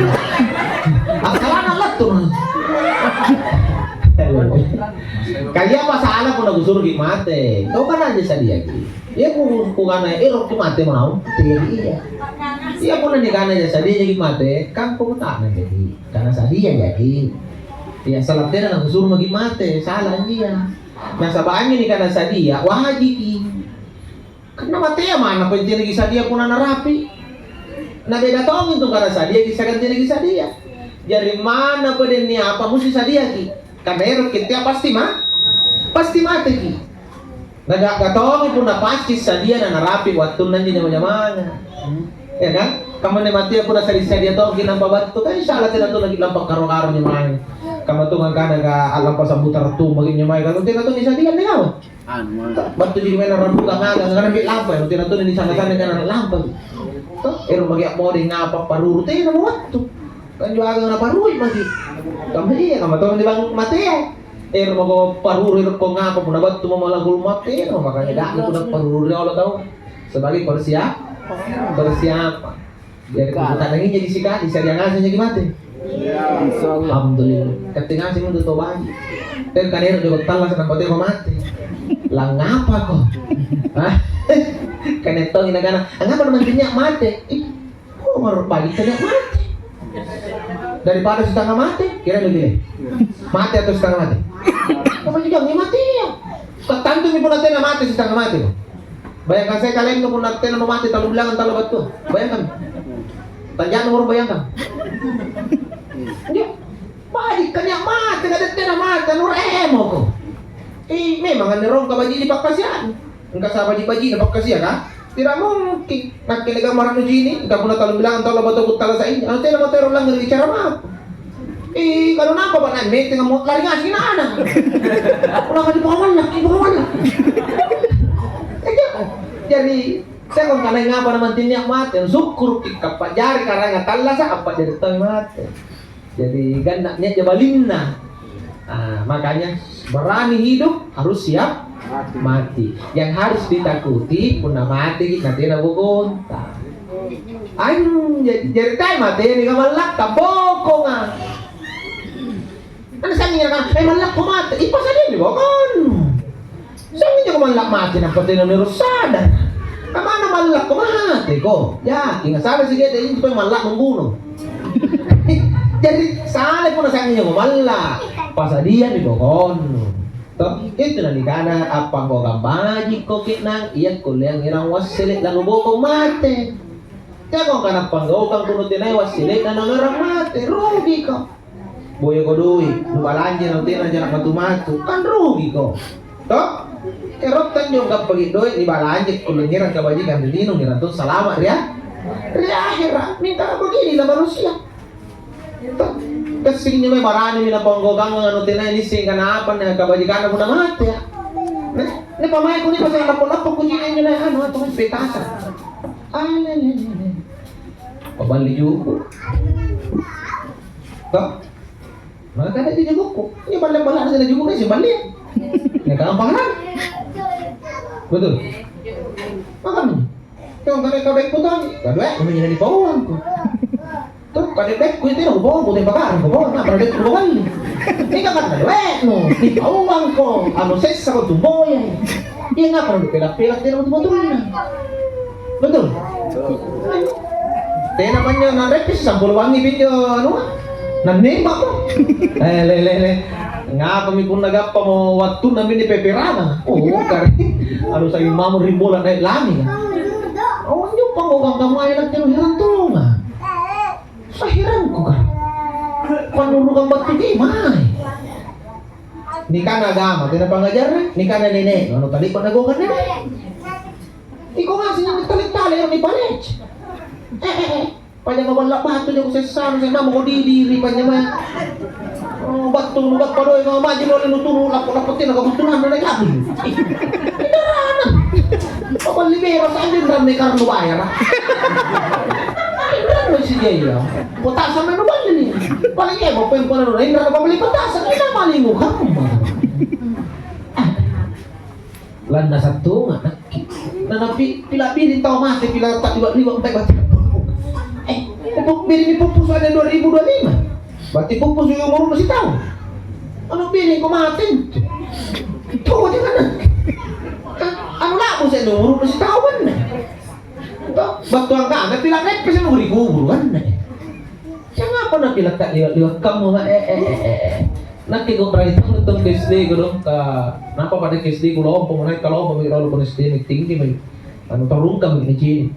Akkalana lettu. Kalia apa salah punna kusuroki mate? Kau kan aja sadiaki. Iya ku kukana ero' ki mate mau. Iya iya. Iya punna nikana aja sadia jaki mate, kan kukuta'nang jaki. Karena sadia jaki. Iya salah tena nakusuro maki mate, salah iya. Nasaba' anjo nikana sadia wajiki. Karena matea manna pentingki sadia punna narapi'. Na beda tongi tu karena sadiaki siagang tenaki sadia. Jari manna padenni apa musti sadiaki. Karena ero' kitea pasti ma-, pasti mateki. Na ga'ga tongi punna pasti sadia na narapi' wattunna anjo nyama-nyamanga. Ya kan? Kamanne matea punna sadi-sadia tongi nampa battu kan insyaallah tena tu lagi lampa karo-karo nyamai. Kamma tu angkana ka a'lampa sambuta rattu maki nyamai kalau tena tu nisadia anne kau. Anu, battu ji mae rambuka ngaga, karena pi lampa, nu tena tuli nisanga-sanga kana lampa. Toh, ero' maki a'modeng ngapa paruru, tena mo wattu. Kan juagang naparui maki. Kamma iya, kamma tong di bang mate. Ero' mako paruru, ero' ko ngapa, punna battu mamo lagu mate, ero' makanya dak punna paruru riolo tau. Sebagai persiap-, persiapan. Jari kukuta'nangi jadi sikali, sadia ngaseng jaki mate? Iya. Insyaallah. Alhamdulillah. Katte ngaseng untuk tau baji. Tena kanero joko tallasa nampa teko mate. Langngapa ko? Hah? Kane tongi nakana, "Angngapa namantinnya mate?" Ih, oh, baru baji tanya mate. Daripada setengah mate, kira begini. Mate atau setengah mate? Apa juga mati ya? Katantumi punna tena mate setengah mate. Bayangkan saya kalian punna tena mau mati tallu bilangan tallu battu. Bayangkan. Tanja'na baru bayangkan. Iya. Baji' kania' mate, na tena mate, anu remoko. Eh, memang anne rongka baji' di pakkasian. Engka sa baji'-baji'na pakkasia ka? Tidak mungkin. Nakke ni gammara'nu cini', engka punna tallu bilangan tallu battu kuttala sainja. Anu tena mate ero' langngereki cara mako. Ih, kalau nampa pa naik meeting mo lari ngaseng na ana'. Ulang di bawah walla, di bawah walla. Jadi, saya kong kanai ngapa namantinnya mate, sukkuruki kappa jari karanga tallasa, apa jadi tahu mate. Jadi ganna nia' ja balinna. Ah, makanya berani hidup harus siap mati. Yang harus ditakuti punna mateki natena bokonta. Anjari, jari tae mateni kamallakka bokonga. Ana sangi nyerang, eh, mallakko mate, ipasadianni bokonnu. Sangi jako malla' mate nampa tena nero sadar. Kamana mallakko mateko? Yakinga sada sigede intu pole malla' membunuh. Jari sale punna sangi jako malla', pasadianni bokonnu. Toh, itu nanikana appanggaukang bajikko ke'nang, iya kullea ngerang wassele' lanubokong mate. Teako angkana appanggaukang kuno tenaya wassele'na nanuerang mate, rugiko. Boyako doe', nubalanja na tena jana matu-matu, kan rugiko. Toh? Erotta anjo gappaki doe' nibalanja kullengngera kabajikang ri lino, ngerang to salama' ri a-, ri ahera'. Mintara baginilah manusia. Toh? Gassingmi mae baranimi napanggaukanga anu tenaya nisseng kana apa na kabajikanna punna matea. Nah, ni pamae kuni pasang lappo-lappo kucini anjo na anu atau petasa. Alelelele. Paballi juku'. Toh? Maka ada di juku'ku. Ini balla-balla ada di juku'ku, sih balla. Ya gampang kan? Betul. Makanya, kau nggak ada kau baik pun tadi. Kau baik, kau menjadi bawang kau. Tuh, kau baik pun itu, kau bawang, kau tembak kan, kau bawang, apa baik kau bawang? Ini kan ada baik, no. Di bawang kau, anu sessa kau tumboya. Iya, ngapa lu pelak-pelak dia betul-betul? Betul? Tena panjo nanreppisi sampulo bangi pinjo anua. Nannembakmo. Eh, le, le, le. Ngapami punna gappamo wattunna minni peperana? Oh, kare. Anu saying mamo rimbola naik lami. Oh, nyuppang kok kamma-kamma nakke nu herang tonga. Sahirangku kan. Pannurukang battu ki mai. Nikana agama, tena pangajarang, nikana nene, anu tadi pernah gua kan nene. Iko ngasih yang tali-tali yang dipalec. Eh, eh, eh. Pajama balla' batu jako sessana, saya mamo ko didiri pajama. Oh, battu nu gappa doe' mamo maju lo lino turu lappo-lappo tena kebutuhan na naik lagi. Indarana. Paballi bero saja indarana karena bayar. Indarana si jaya. Kota sama nu balli ni. Paling ya mau peng kono indarana paballi petasan ina malingu kamma. Lanna sattunga nakki. Nanapi pila biring tau mate pila tak liwa-liwa mate mate. Eh, pupuk biring ni pupus ada dua ribu dua lima. Berarti pupus juga umur masih tahu. Anu biring kau mate. Tuh jangan. Anu labu saya umur masih tahu kan. Toh, battuang kana pila reppe sih mau dikubur kan. Siapa na pila tak liwa-liwa kamu, eh, eh, eh, eh. Nakke kok rai tong tong ke S D kodong ka, napa pada ke S D ku lompo, naik ka lompo mi rolo pun S D mi tinggi mi. Anu tarungka mi cini.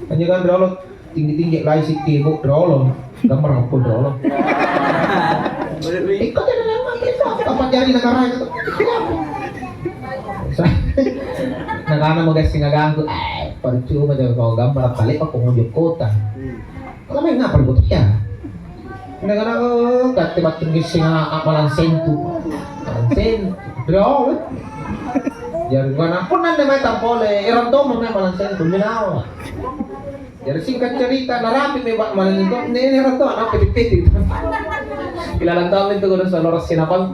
Hanya kan rolo tinggi-tinggi lai sikki bu rolo. Gambar aku rolo. Ikut ada nama itu apa jari negara itu. Nakana mau gasing agangku, eh, percuma jaga kau gambar balik aku mau kota. Kalau main ngapa ribut ya? Negara, oh, kate battu ngisseng a-, a-, malang sentu. Malang sentu. Drio, eh. Jari bukan ampun nanne mai tampole, erang tommo mai malang sentu, minawa. Jari singkat cerita, narapi mi ba-, malang sentu, nene erang to, anak piti-piti. Ilalang tommo itu kudu salora sinapang.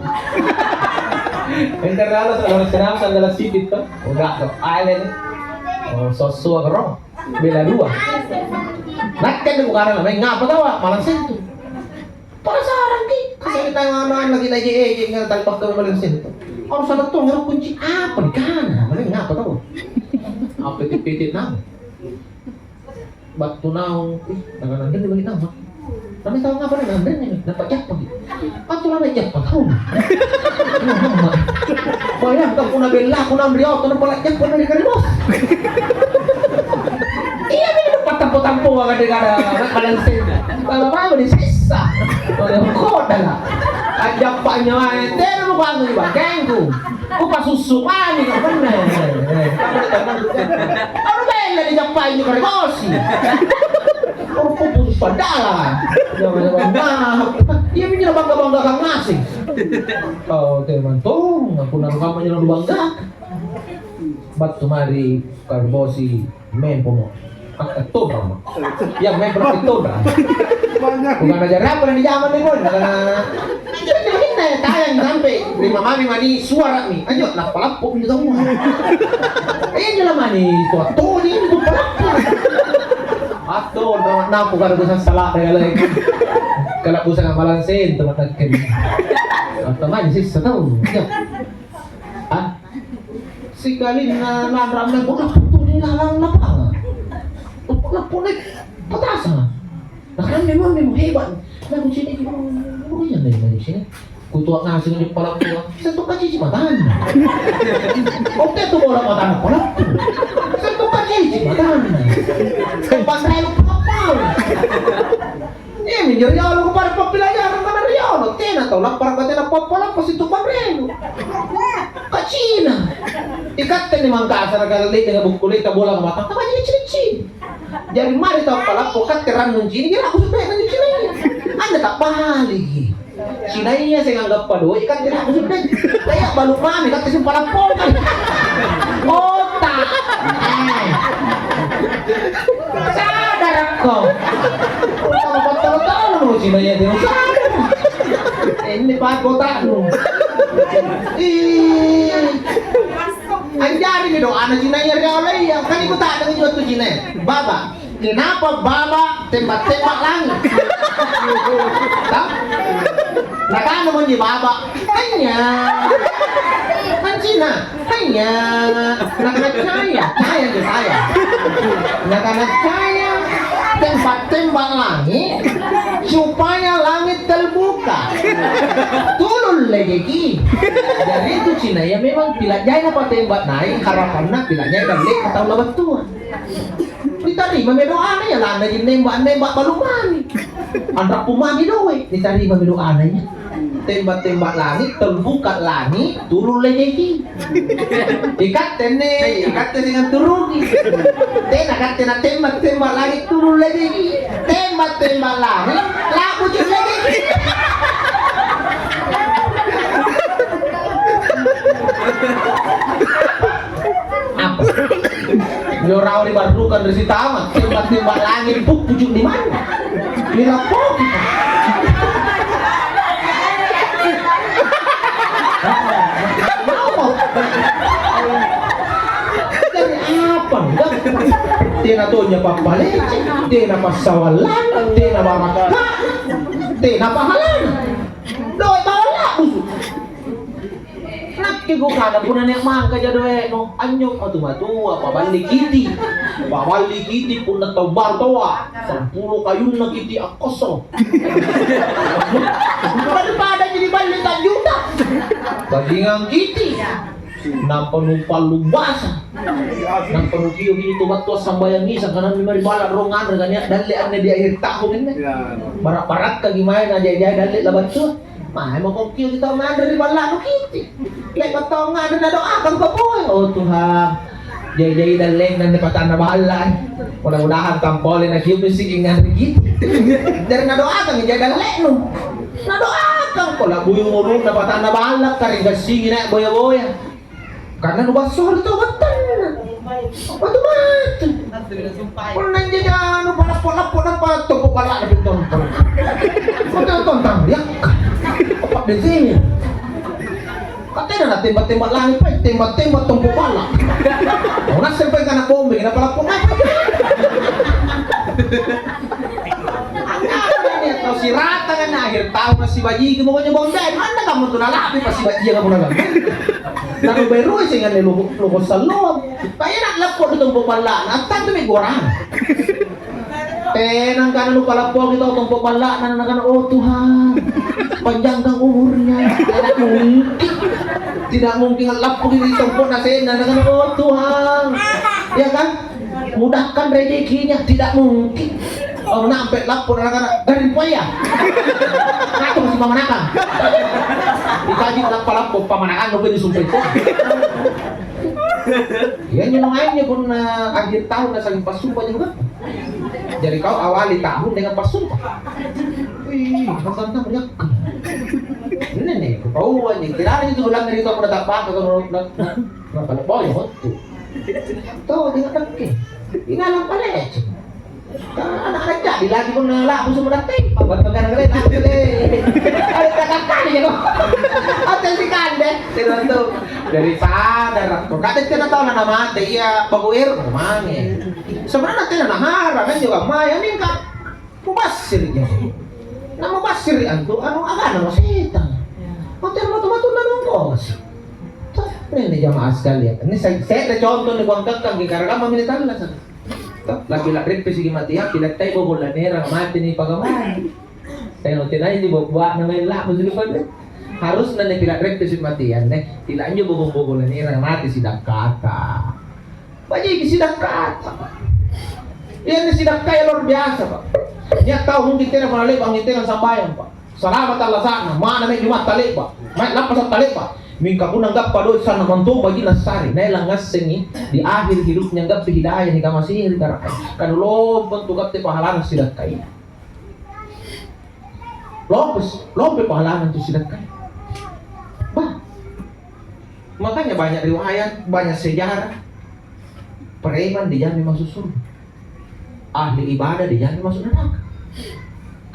Entar lalu salora sinapang sandala sipit to. Udah to, ale. Oh, sosua gerong. Bela dua. Nakke anjo kukarana, "Maeng ngapa taua malang sentu?" Penasaran ki, kasa'na tau ana-ana lagi naeje-eje, nggak tahu bakal malang sentu. Harus ada tuh ngerok kunci apa nikana, "Maeng ngapa taua?" Apa piti-piti naung? Battu naung, ih, nakana, "Anre bali naung, Mak." Kami tahu ngapa nih, nandenne nih, nampa jappa gitu. Atau lama jappa tahu. Bayangkan punna bella, punna amri oto, nampa la jappa dari kari bos. Iya, ini nampa tampo-tampo, ada kada, kada, kada, kada, kada, kada, sisa. Kada, kada, kada. Ajappa nyawa, tena mau bangun di bakengku. Kupasussu mami ka benne. Anu bella dijappai injo kare bosi. Oh, putus padala. Jangan-jangan nah. Iya, minjo bangga-bangga kang ngaseng. Oh, teman tong, aku naruh kamu jangan bangga. Battu mari kare bosi. Mempomo. Akkatonrang mo. Iya, mempo akkatonrang. Bukan aja apa yang di zaman nih, Boy. Bukan anak-anak. Jadi, ini tayang sampai lima mami mani suara nih. Ayo, lappa-lappa ini semua. Ini lah mani, tua-tua ini, lappa-lappa. Atau, drama napu kada bisa salah, ya, lagi. Kalau bisa nggak malang sen, teman-teman. Atau mani sih, tahu. Ya. Ah, sikalinna lanra' anne, "Pole putuli lalang lapangan. Pole pole patasang." Nah, kan memang, memang hebat. Nah, kucini', "Oh, iya, iya, iya, sini." Kutoa ngaseng di pala tua. Satu kacici matana. Oke, tu bola matana pala. Satu kacici matana. Tempat saya lupa apa. Iami anjo riolo kupada pappilajarang kana riolo, tena tau lappara batena pappalampa situ panrenu. Kacina. Ikatte ni Mangkasara kale'lenga bukkuleta bola mata, apa jadi cici. Jari mari tau palappo katte rannu cini, kira aku sudah nanti cini. Anda tak balik. Cinaya saya nganggap padoi, ikatte aku sudah. Kayak balu mami, katte simpalappo. Otak. Eh. Sadarakko. Tama pattoro-toro mo sibaya tena sadara. Ini pak botakmu. Ih. Anjari mi doana cinaya riolo iya. Kan iku tak dengan jual tu cinaya. Baba, kenapa baba tembak-tembak langit? Tah? Nakana monji baba, hanya. Kan cina. Hanya, nakana caya, caya anjo caya. Nakana caya, tembak-tembak langit, supaya langit terbuka. Turun lejeki. Jari itu cinaya memang pila jai napatembak nai', harapanna pila jai dalle' tau labattua. Nitarima mi doana, iya lannaji nembak-nembak balu mami. Anrappu mami doe', nitarima mi doana iya. Tembak-tembak langit, terbuka langit, turun lejeki. Ikatte anne, ikatte seng anturuki. Tena katte natembak-tembak langit, turun lejeki. Tembak-tembak langit, la'busu' lejeki. Apa? Lo rao ri barrukang ri sitama, tembak-tembak langit, puppuju' di mana? Ri lappoki. Mau. Dari apa? Tena tonya pappalece, tena passawallana, tena barakka, tena pahalana. Doe' bawang la'busu'. Nakke kukana punna nia' mangkaja doe'nu, anjo matu-matua, paballi kiti. Paballi kiti punna tau baru toa, sampulo kayunna kiti akkosong. Daripada jadi balli ta'juta. Bajingang kiti. Nampa nupallu basa. Nampa nukio-kio tu battua sambayang isa, kanammi mae ri balla' rong nganre kania' dalle' anne di akhir tahun anne. Bara'-barakkaki mae na jai-jai dalle' labattua. Mae mako kio kita nganre ri balla'nu kiti. Le'ba' tau nganre nadoakang ko boe. Oh Tuhan, jai-jai dalle'na anne patanna balla'. Mudah-mudahan tampole na kio missiki nganre kiti. Jari nadoakang jai dalle'nu. Nadoakang ko la'bui umuru'na patanna balla', karing gassingi nai' boya-boya. Karena nubassori tau battanna. Matu-matu. Punna injo janu palappo-lappo nampa tompo balla'na pi tontong. Matu tontang yakka. Apa dezenya? Katena na tembak-tembak langit, pai tembak-tembak tompo balla'. Mau naseng pai kana bombe, kenapa lappo napa? Angkana nia' tau siratanga na akhir taung na sibajiki mako njo bombe. Manna kamu tu nalapi pasibajianga punna lambe. Nanuberui seng anne loko-, loko salloang. Taena lappo ri tompo balla'na, attantumi gorang. Tena angkana nupalappoki tau tompo balla'na, nakana, "Oh Tuhan, panjangkang umurnya." Tidak mungkin. Tidak mungkin lappoki ri tompo'na senna, nakana, "Oh Tuhan." Ya kan? Mudahkan rezekinya, tidak mungkin. Oh, nampe lappo nakana, "Garing poaya." Kata masih pamanakang. Dikaji lappa-lappo pamanakang, lo bini sumpah itu. Iya, nyo nongainnya punna akhir tahun na saling passumpah juga. Jadi kau awali tahun dengan passumpah. Wih, passumpah banyak. Ini nih, kau aja kira itu ulang dari tahun datang apa kalau na, na, na, na, na, Tuh, dia ngedekke. Ingalang paleceng. Anak-anak jadi lagi pun ngelak musuh menang tempa buat negara lain lagi le. Ada kata kali ya kok. Ada si kande. Tidak tuh. Dari sadar kok kata tidak tahu nama mati iya pakuir mange. Sebenarnya tidak nahara kan juga maya mingka. Mubassir ya. Nah mubassir antu anu agama mau setan. Mau terima tuh batu nanong kos. Tuh, ini jamaah sekalian. Ini saya saya contoh nih kuangkatkan di karagama militer lah. Toh, lapila reppesiki mate, ya, pila tai bobong lanerang mate ni pagamai. Tena tenai ni bobong na main lak maju depan deh. Harusna ni pila reppesi mate, ya, ne. Pila anjo bobong-bobong lanerang mate sidakkata. Bajiki sidakkata. Iya ni sidakka luar biasa, Pak. Nia' tau mungkin tena pernah le'ba' ngintengang sambayang, Pak. Salama' tallasa'na, manna mae Juma'ta le'ba', mae lappasa' tale'ba'. Mingka punna anggappa doe' sanna' mantong baji'na assare, naelang ngassengi di akhir hidupnya anggappi hidayah nikamaseang ri Karaeng. Kanu lompong tu katte pahalana sidakkaia. Lompes, lompe pahalana tu sidakkaia. Bah. Makanya banyak riwayat, banyak sejarah. Preman dijamin masuk surga. Ahli ibadah dijamin masuk neraka.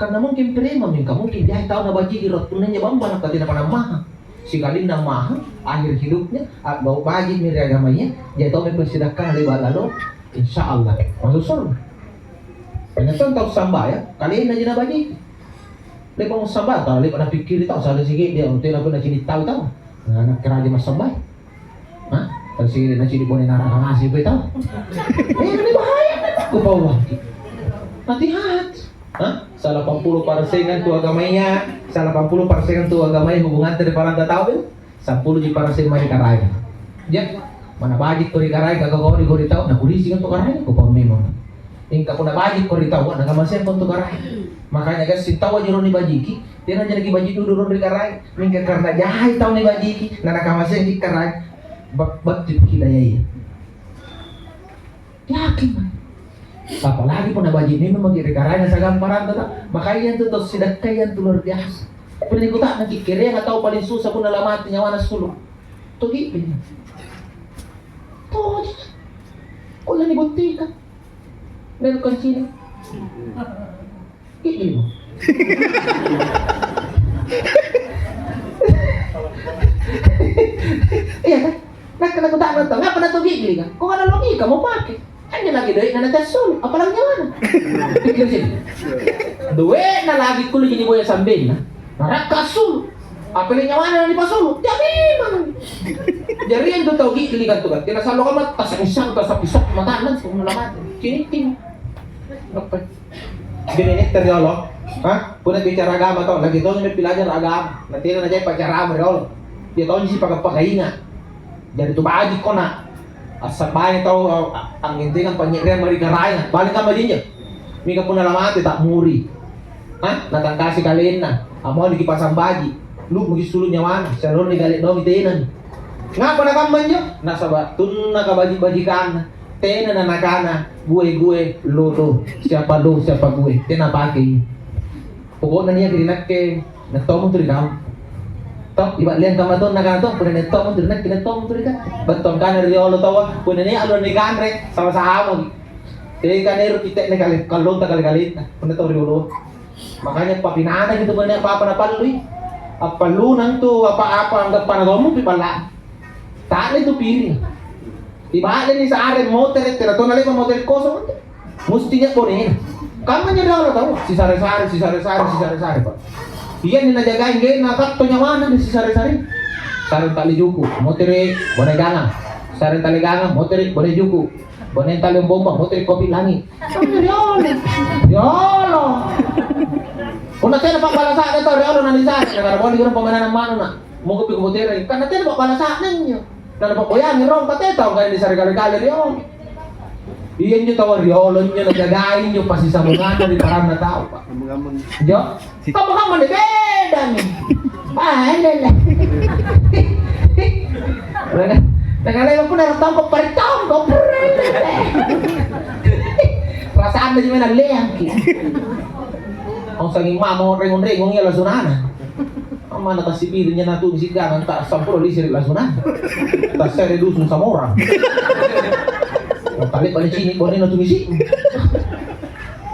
Karena mungkin preman mingka mungkin jai tau nabajiki rottunanya bambang katina pada maha. Sikalinna maha, akhir hidupnya, a'gau' baji'mi ri agamaya, jai tau mempersidakkang le'ba' lalo, insya Allah masuk surga. Karena tau sambayang, kalenna ji nabajiki. Le'ba' sambayang, tau le'ba' napikkiri tau, sada sike'de', tena pun nacini' tau tau. Nah, nakke raja massambaya. Hah? Tau sike'de' nacini' bone naraka ngaseng pole tau. Eh, ini bahaya, kupauangki. Hati-hati. Hah? Salapan puluh persenan tu agamaya, salapan puluh persenan tu agamaya hubunganta ri paranta tau, eh? Sampuluji paraseng mae ri Karaeng. Ja, manna bajikko ri Karaeng, kagau-gau ri tau, nakurisi antu Karaeng, kupau memang. Mingka punna bajikko ri taua, nakamaseangko antu Karaeng. Makanya gassing taua jero nibajiki, tena jari kibaji dudu rong ri Karaeng. Mingka karena jai tau nibajiki, na nakamaseangki Karaeng, ba-, battu hidayaya. Yakin, Pak. Apalagi punna baji' memang maki' ri Karaeng siagang paranta, ta? Makanya intu tau sidakkaya intu luar biasa. Punna nikuta'nangki', kereanga tau paling susa punna lamate nyawana assulu'? Toji'mi. Toji. Kulle nibuttikang. Melo kancini. Gi'limo. Iya kan? Nakke nakuta'nang tau, "Ngapa na tau gi'li, Kak?" Kok ada logika mau pake? Anjo lagi doe'na na tassulu, apalagi nyawana. Pikir sini. Doe'na lagi kulleki niboya sambenna, narakka assulu. Apalagi nyawana na nipasulu, jari memang. Jari antu tau gi'li kan tu kan, tena sallo kamma, tas pisang, tas pisang, matana, semua mate. Ciniting. Apa? Jadi ini riolo, ha? Punna bicara agama tau, lagi tonji pelajar agama. Nanti na jai pacarama riolo. Dia tonji sipaka-pakainga. Jadi tu baji' kona. Assabai tau a-, angintingang panye'reang ri Karaenga. Balik kamma jinjo. Mingka punna lamate ta'muri. Ha? Natangkasi kalenna. Ammoniki pasang baji'. Lu'muki sulu' nyawana. Sialoroni gale' domi tenami. Ngapa nakamma injo? Nasaba' tunna kabaji'-bajikanna. Tena na nakana, "Gue-gue, lolo, siapa lo, siapa gue." Tena pakei. Pokokna niaki ri nakke, nia' tommo tu ri kau. Toh, iba'leang kamma tong nakana tong, punna nia' tommo tu ri nakke, nia' tommo tu ri kau. Battu angkana riolo taua, punna nia' allo nikanre, sama-samaki. Teka ero' kite'ne kale-, kallonta kale-kalenta, punna tau rioloa. Makanya papinanaki tu punna nia' apa-apa napallui. Appallunang tu apa-apa anggappa nagaummumpi palla'na. Ta'le tu piring. Iba'leni sare motere', tena tona le'ba' motere' kosong antu. Musti nia' bonena. Kamma anjo riolo tau, sisare-sare, sisare-sare, sisare-sare, Pak. Iyanni najagai anggenna katto nyawana ri sisare-sare. Sareng ta'le juku', motere' bone gangang. Sareng ta'le gangang, motere' bone juku'. Bone ta'le bomba, motere' kopi langi'. Riolo. Riolo. Punna tena pa'balasa'na tau riolo nanisare, nakana boli gurung pammanangang manu' na. Mongkopi kuboterangi. Karena tena pa'balasa'na injo. Nanapa'boyangi rong, ka tena tau angkana nisare kale-kale riolo. Iya injo tau riolo injo najagai injo passisambunganna ri paranna tau, Pak. Gammang-gammang. Jo? Gammang-gammang ni bedami. Ah, elele. Nakalewa punna ero' tongko' pare' tongko'. Purre. Rasanna ji memang leangki. Au sanging mamo rengung-rengung iya lasunana. Ammana tassipiri nyana tu misiganang ta sampulo lisi ri lasunana. Tassere dusun samorang. Tale'ba' nicini' bonena tu misi.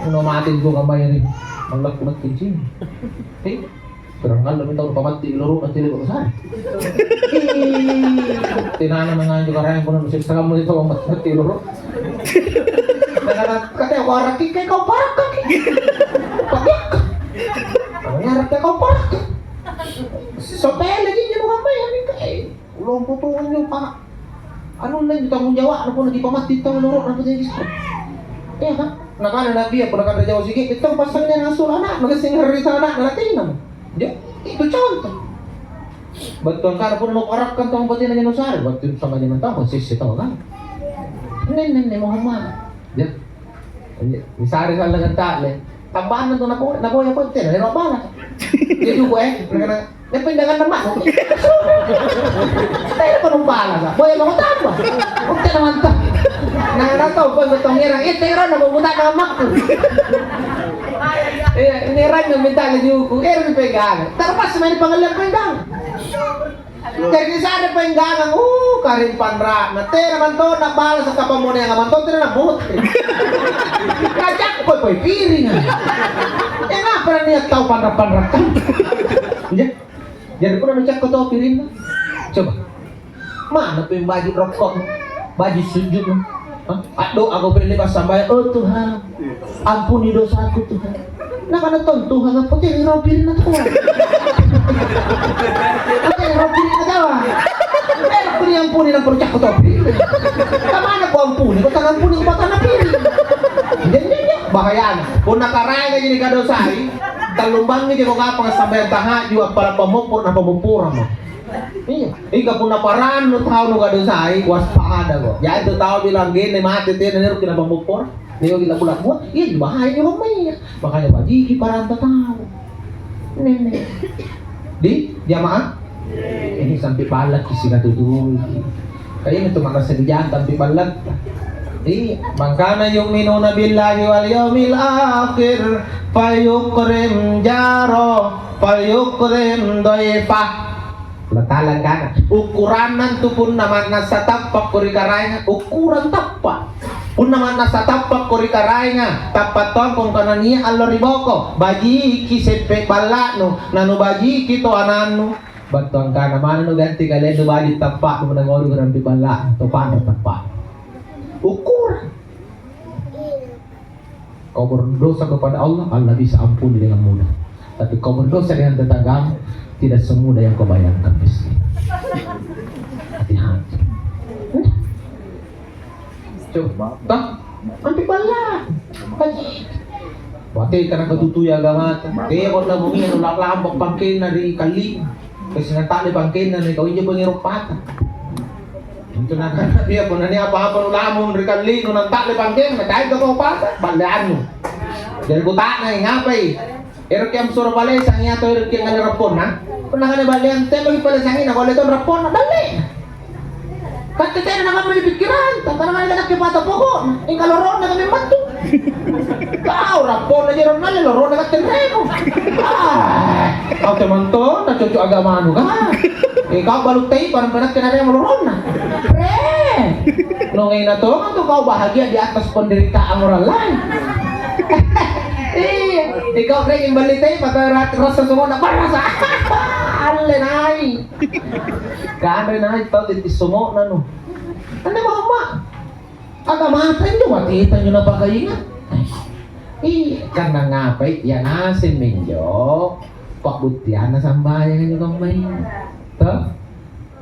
No mate juga mai ni. Mallakku nakkincing. Eh, kurang ngallo minta urut pamatti loro nanti lebo besar. Tenana menganjo karang pun sesama itu matti loro. Kata aku araki kayak kau parak kaki. Pakai. Araki kau parak. Sopele gitu apa ya nih kayak. Lompo tong anjo pa anunna anjo tanggung jawa'na punna kipamatti tau loro'na punna kisara. Iya kan? Nakana Nabi, "Punna kanre jawa sike'de' tau passanganna assulu' ana'na, gassing harita ana'na natenamo." Ya, itu contoh. Battu angkana punna nuparakkan tau batena jano sare, battu sama jano tau sesse tau kan. Nenne Muhammad. Ya. Misare sallang ta'le. Tambanna tu napo napoya potte na lero bala. Dia juga eh. Nakana, "Nia' pindanganna mako." Tena pa numpala sa. Boya mako tamba. Otte na mantap. Nah, na tau poi bettong ngerang. Eh, tero na buta na makku. Eh, ngerang na minta lagi hukum. Eh, ri pegang. Terpas main pengalian pegang. Jadi sare penggangang, uh, karing panra'na. Tena mantong nabala saka pammoneanga mantong tena nabotte. Kajakko poi piringa. Eh, ngapa nia' tau panra'-panra'kang? Ya. Jadi punna nucakko to pirinna. Coba. Mana peng baju rokko? Baju sujudnu? Hah? Addoa ko pelle passambayang, "Oh Tuhan, ampuni dosaku Tuhan." Nakana tong Tuhan, "Apa tena rau pirinna Tuhan?" Apa tena rau pirinna Tuhan? Tena kuni ampuni nampa nucakko to pirinna. Kamana ko ampuni? Ko tang ampuni ko batana piring. Jadi bahayana. Punna karaengaji nikadosai, tallumbangi jako kapang sambayang tahajud, appala' pammoppo' na pammopporang mo. Iya, ika punna parannu tau nukadosai, waspadako. Jai tu tau bilang genne mate tena nero kina pammopporang. Nia' gila bulan buah, iya bahaya juga maya. Makanya bajiki paranta tau. Nene. Di jamaah? Ini sampai balaki sikatutui. Kayaknya itu makna sejam sampai balak. Iya, mangkana yu'minuna billahi wal yaumil akhir, fayukrim jaro, fayukrim dhaifah. Allata'ala angkana, ukuranna antu punna ma'nassa tappakko ri Karaenga, ukurang tappa'. Punna ma'nassa tappakko ri Karaenga, tappa' tongko angkana nia' allo ri boko, bajiki seppe' balla'nu, nanubajiki to ana'nu. Battu angkana, "Manna nuganti kalennu baji' tappa'nu punna ngodoro rampi balla'nu, to panra' tappa'nu." Ukurang. Kau berdosa kepada Allah, Allah bisa ampuni dengan mudah. Tapi kau berdosa dengan tetanggamu, tidak semudah yang kau bayangkan, miskin. Hati-hati. Coba, tah? Nanti balla. Haji. Wate karena ketutu ya agama. Teh, kau nak bunyi, nulak lambok pangkena ri kali. Kasi nata'le pangkenna ri kau injo pengero pata. Intu nakana, "Iya, punna nia' apa-apa nulamung ri kallinu, nanta'le pangkenna, kaeng kau pata, balleannu." Jari kuta'nai, "Ngapai? Eroki amsuro palesang iya atau eroki angnganre rapponna?" Punna kana balleang, "Tena maki palesang ina, kualle tong rapponna, dalle." Katte tena nakamma ri pikkiranta, tena nakke pata pokokna, mingka loronna kami battu. Kau rapponna jero nalle loronna katte remo. Ah, kau temantong na cocok agamanu kah? Eh, kau balu taipa nampa nakke naremo loronna. Re. Nongena tonga tu kau bahagia di atas penderitaan orang lain. Iya, di kau re imballi taipa kau rat-, rasa semua na barasa. Alle nai. Kanre nai tau titti somokna nu. Anne mama. Agamata injo wateta injo napakainga. Iya, karena ngapai? Iya ngaseng minjo pa'buttianna sambayang injo kammaya. Toh?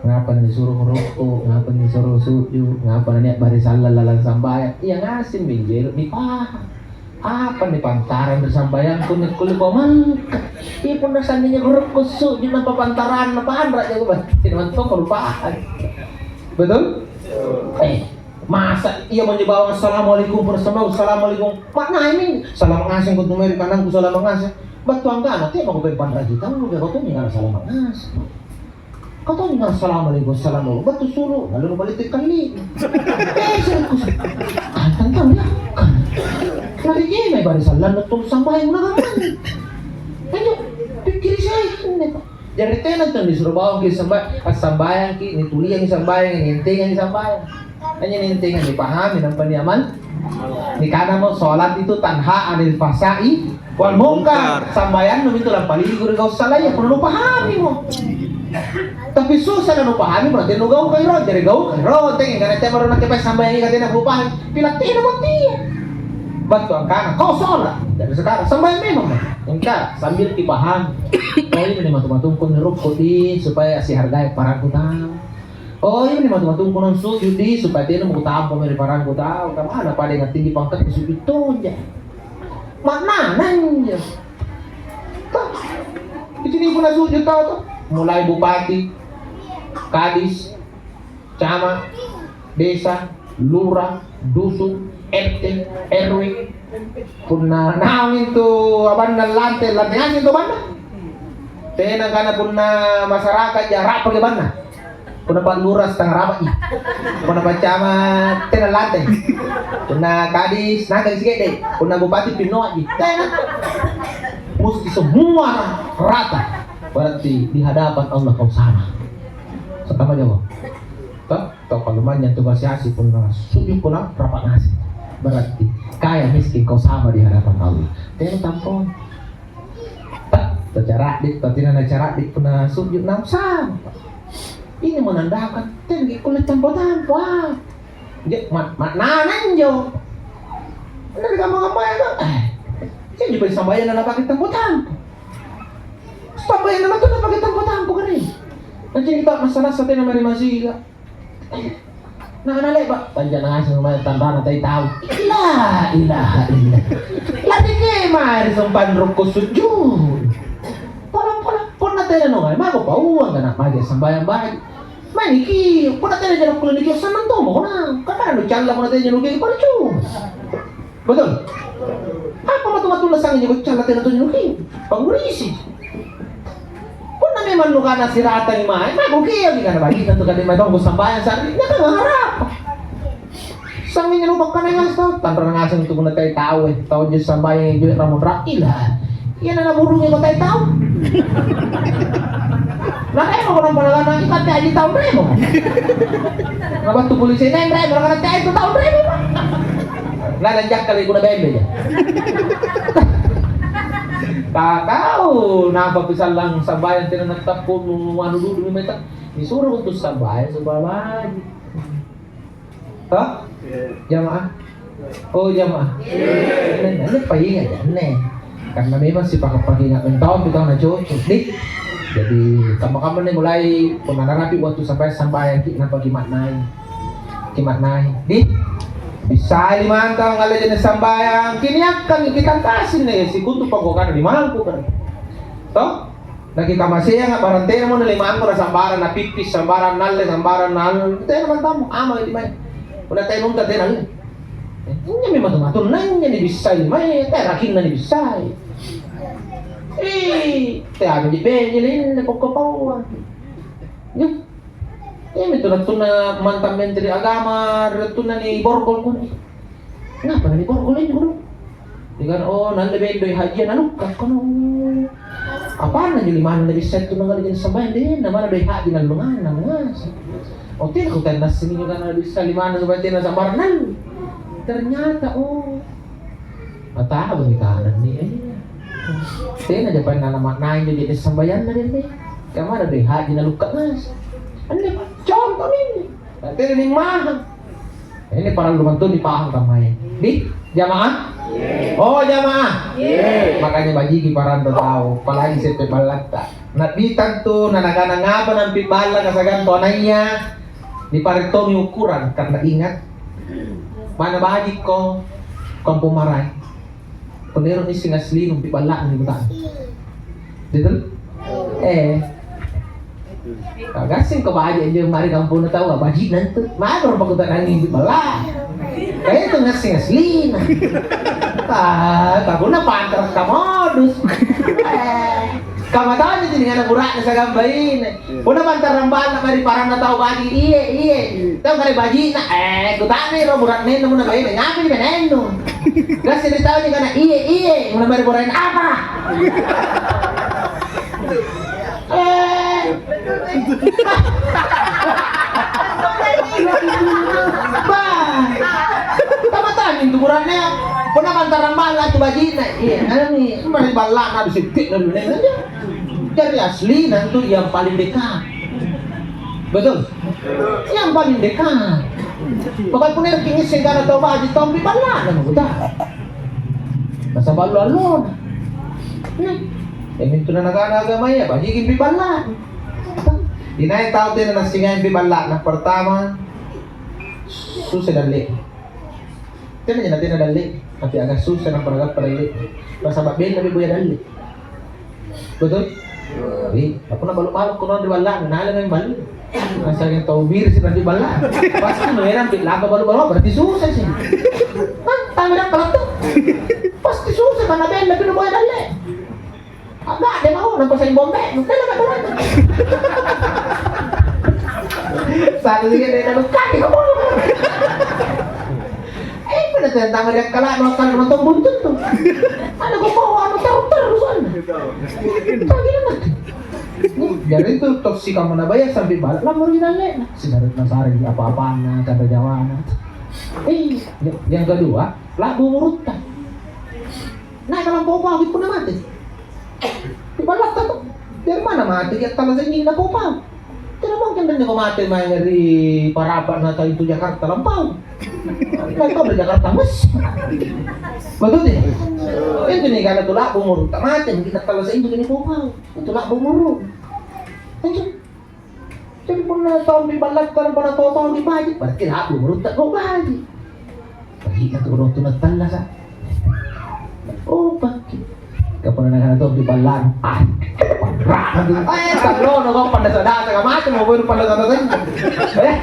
Ngapa nisuro rokko, ngapa nisuro suju, ngapa nania' barisallang lalang sambayang. Iya ngaseng minjo ero' nipahang. Apa nipantarang ri sambayangku nakkulle kua mangka. Iya punna sanningja gorokko suju nampa pantaranna panra' jago ba. Sini mantong kalupaan. Betul? Eh. Masa iya manjo bawang assalamualaikum, punna sambawang assalamualaikum. Maknami, salama' ngaseng kuntu mae ri kanangku, salama' ngaseng. Battu angkana, tena mako pempanraki tau, kau tonji ngana salama' ngaseng. Kau tonji ngana assalamualaikum, assalamualaikum. Battu sulu, lalu nubalitte kalli. Eh, sirku. Ah, tantang ya. Lari jemai barisallanna tu sambayang na kamani. Ayo, pikkiri sai, inne. Jari tena tu nisuro bawangki samba-, assambayangki, nituliangi sambayang, nientengangi sambayang. Hanya nientengang nipahami nampa niamal. Nikanamo, "Sholat itu tanha anil fahsya'i wal munkar." Sambayangnu mintu lampaligu ri gau' salaya, punna nupahami mo. Tapi susah na nupahami, berarti nugaukai ro, jari gaukai ro, teng, karena tiap baru nakke sambayang ika tena kupahami, pilattina battia. Battu angkana, "Kau sholat." Dari sekarang sambayang memang, mah. Engka sambil kipahami. Oh, ini matu-matungku nirukku di supaya sihargai parangku tau. Oh, ini matu-matungku nang sujud di supaya tena mukutampa mae ri parangku tau. Kamana pada ingat tinggi pangkat sujud tonja. Maknana injo. Toh, itu nih punna sujud tau toh. Mulai bupati, kadis, camat, desa, lurah, dusun, R T, R W. Punna naung itu abanna lante, lante ngaseng itu abanna. Tena kana punna masyarakat ja rapa ke banna. Punna Pak Lurah setengah rapa'i. Punna Pak Camat tena lante. Punna kadis naga sikede. Punna bupati pinnoaji. Tena. Musti semua rata. Berarti di hadapan Allah kau sama. Pertama jawab. Toh? Tau palumanynyang tu masiasi punna sujud punna rapa ngaseng. Berarti kaya miskin kau sama di hadapan Allah. Tena tampong. Ta, tacara'di, tatina nacara'di punna sujud namsang. Ini menandakan tena kulle tampo-tampo, ah. Je, mak-, maknana injo. Dari kamma-kammaya kan, eh, injo pai sambayang na napake tampo-tampo. Sambayang na matu napake tampo-tampo kare. Nanti kita masalah satena mari masih. Nah, na le'ba', panjana ngaseng mae tanrana tai tau. La ilaha illallah. Lari ke mae ri sompang rokko sujud. Polo-polo, punna tena nungai, mako pauang kana mage sambayang baji'. Mae nikio, punna tena jero kulle nikio sannang tommo kona. Kakana nucalla punna tena jero nikio parcuma. Betul? Apa matu-matu nasangi jeko calla tena tonjo nuki? Panggurisi. Punna memang nukana siratangi mae, mako kioki kana baji'na tu kade mae tongko sambayang sa'ri, nakana harap. Sanginya nupakkana ngaseng tau, tanra ngaseng tu punna tai tau, eh, tau je sambayang je ramu rakila. Iya na naburungi kotai tau. Na remo ko nampa nalana ikatte aji taung remo. Na battu polisi neng remo, na katte aji taung remo. Na lanjakka lagi kuna bembe ja. Takau, nampa pisallang sambayang tena nattappu anu dudu meta. Nisuro untuk sambayang supaya baji'. Toh? Jamaah? Oh, jamaah. Anne, anne painga ja, anne. Karena memang sipaka-, pakinga mentong pi tau na cocok, di. Jadi, kamma-kamma anne mulai punna narapi' wattu sampai sambayangki', nampa ki maknai. Ki maknai, di. Bissai limantang ngalle je'ne' sambayang, kiniakkangi kitangkasi anne sikontu pangkuakana limangku kan. Toh? Nakikamaseanga' barang tenamo na limangku na sambarang, na pippis sambarang, nalle sambarang, nalle tena mantammu, amang limai. Punna tenunta tena le. Injo memang matu-matunna injo nibissai limai, tena rakinna nibissai. Ih, teami di benjele inne pokko paua. Injo. Iami tu rattunna mantan menteri agama, rattunna ni borgol kunni. Ngapa na niborgol injo kodong? Nikana, "Oh, nalle beng doi' hajia nalukka." Kono, apanna injo limanna nabissai tu nangala je'ne' sambayang, deh, na mana doi' haji nallungang, nangasa. Oh, tena kutannassing injo kana nabissai limanna supaya tena sambarang nallu. Ternyata, oh, matabangi kananni, eh. Tena japanna namaknai injo je'ne' sambayanna deh, deh. Kamana doi' haji nalukka ngaseng. Anne, Pak, contoh mi. Tena ni mahang. Ini parallu mantong dipahang kammaya. Di jamaah? Oh, jamaah. Makanya bajiki parang tau, apalagi seppe ballatta. Nabitang tu, na nakana ngapa nampi balla kasagang tonaya, niparettongi ukurang, karena ingat, mana bajikko, kampung marai. Punna ero' nisseng aslinu, pi balla'nu ri kutana. Betul? Eh. Kagassingko baji' anjo mae ri kamponna taua, baji'na antu. Mako ro pakutanangi pi balla'. Ka itu ngasseng aslina. Ah, takunna pantara' kamodus. Eh. Kamma tonji tu ningana bura'ne siagang baine. Punna pantarang balla' mae ri paranna tau baji', "Iye, iye." Tau kale baji'na, eh, kuta'nai ro bura'nennu punna baine, "Ngapai bainennu?" Gassing ri tau nikana, "Iye, iye." Punna mae ri bura'nennu, "Apa?" Eh. Bah. Tama-tama intu bura'nea. Ramalla tu baji'na, iya, anu, mari balla'na di sikki'na dulu, nih. Jari aslina itu yang paling dekat. Betul? Yang paling dekat. Pokoknya punna tinggi segala tau baji', tompi balla'na, mako ta. Nasaba' allo-allona. Nih. Yang itu nagana agama ya, baji'ki pi balla'na. Inai tau tena nassingaimpi balla'na, pertama, susah dalle. Tena tena dalle, tapi agak susah nampa nagappa dalle. Nasaba' bella mi boya dalle. Betul? Ri, apa na balu-balu ko ri balla'na, nala memang balu. Asal yang tau biri sih nanti balla'na. Pasti merah pi lamba balu-balu, berarti susah sih. Hah, tau merah pala tu. Pasti susah karena bella pi boya dalle. Agak deh mau nampa saing bombe, tena ka kurang. Satu juga deh, lalu kaki kamu. Eh, pada tentang ada kalah nonton nonton buntut tuh. Ada kok mau anu terus terus anu. Bagaimana? Jari itu toksik kamu nabaya sampai balik lah mau rinalena. Sigaret nasari apa-apana, kata jawana. Eh, yang kedua, labu murutta. Nah, kalau mau bau punna mate. Di balla'ta tu. Dari mana mate? Ya, tala senging na kau pau. Tidak mungkin dan kau mate mai ri Parapa na tau itu Jakarta lampau. Kan kau dari Jakarta, Mas. Betul deh. Itu nih, kalau tulak umur tak mate, kita tala senging ini kau pau. Tulak umur. Itu. Jadi punna tau ri balla'ta, punna tau-tau ri baji', berarti labu murutta kau baji'. Baji'na tu kodong tu nattallasa. Oh, pake. Kapunna nakana tau ri balla'nu, ah, panra'na tu. Eh, tallono kau pandasa-dasa, kamate mau boy pandasa-dasa. Eh,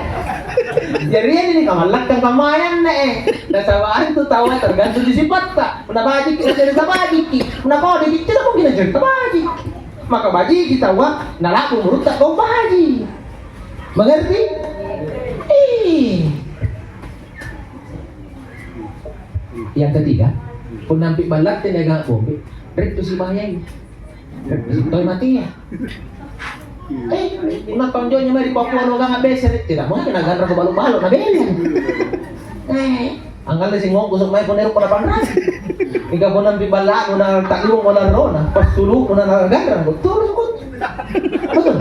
jari ini nih, kamallakkang kammayanna, eh. Nasaba' antu taua tergantung di sipatta. Punna baji'ki, najarita baji'ki. Punna kodiki, tidak mungkin najarita baji'ki. Maka baji'ki taua, nalaku murutta kau baji'. Mengerti? Ih. Yang ketiga, punna ampi balla'ta niagang bombe, rie tu sibayai. Rie tu toi matea. Eh, punna tonjo'nya mae ri Papua nuagang abese, tidak mungkin naganrang balu-balu, nabeleng. Eh, angngalle singngongku sok mae punna ero' pada panrasa. Mingka punna ampi balla'nu na ta'lurung mo larrona, passulu'nu na naganrang, betul, betul. Betul.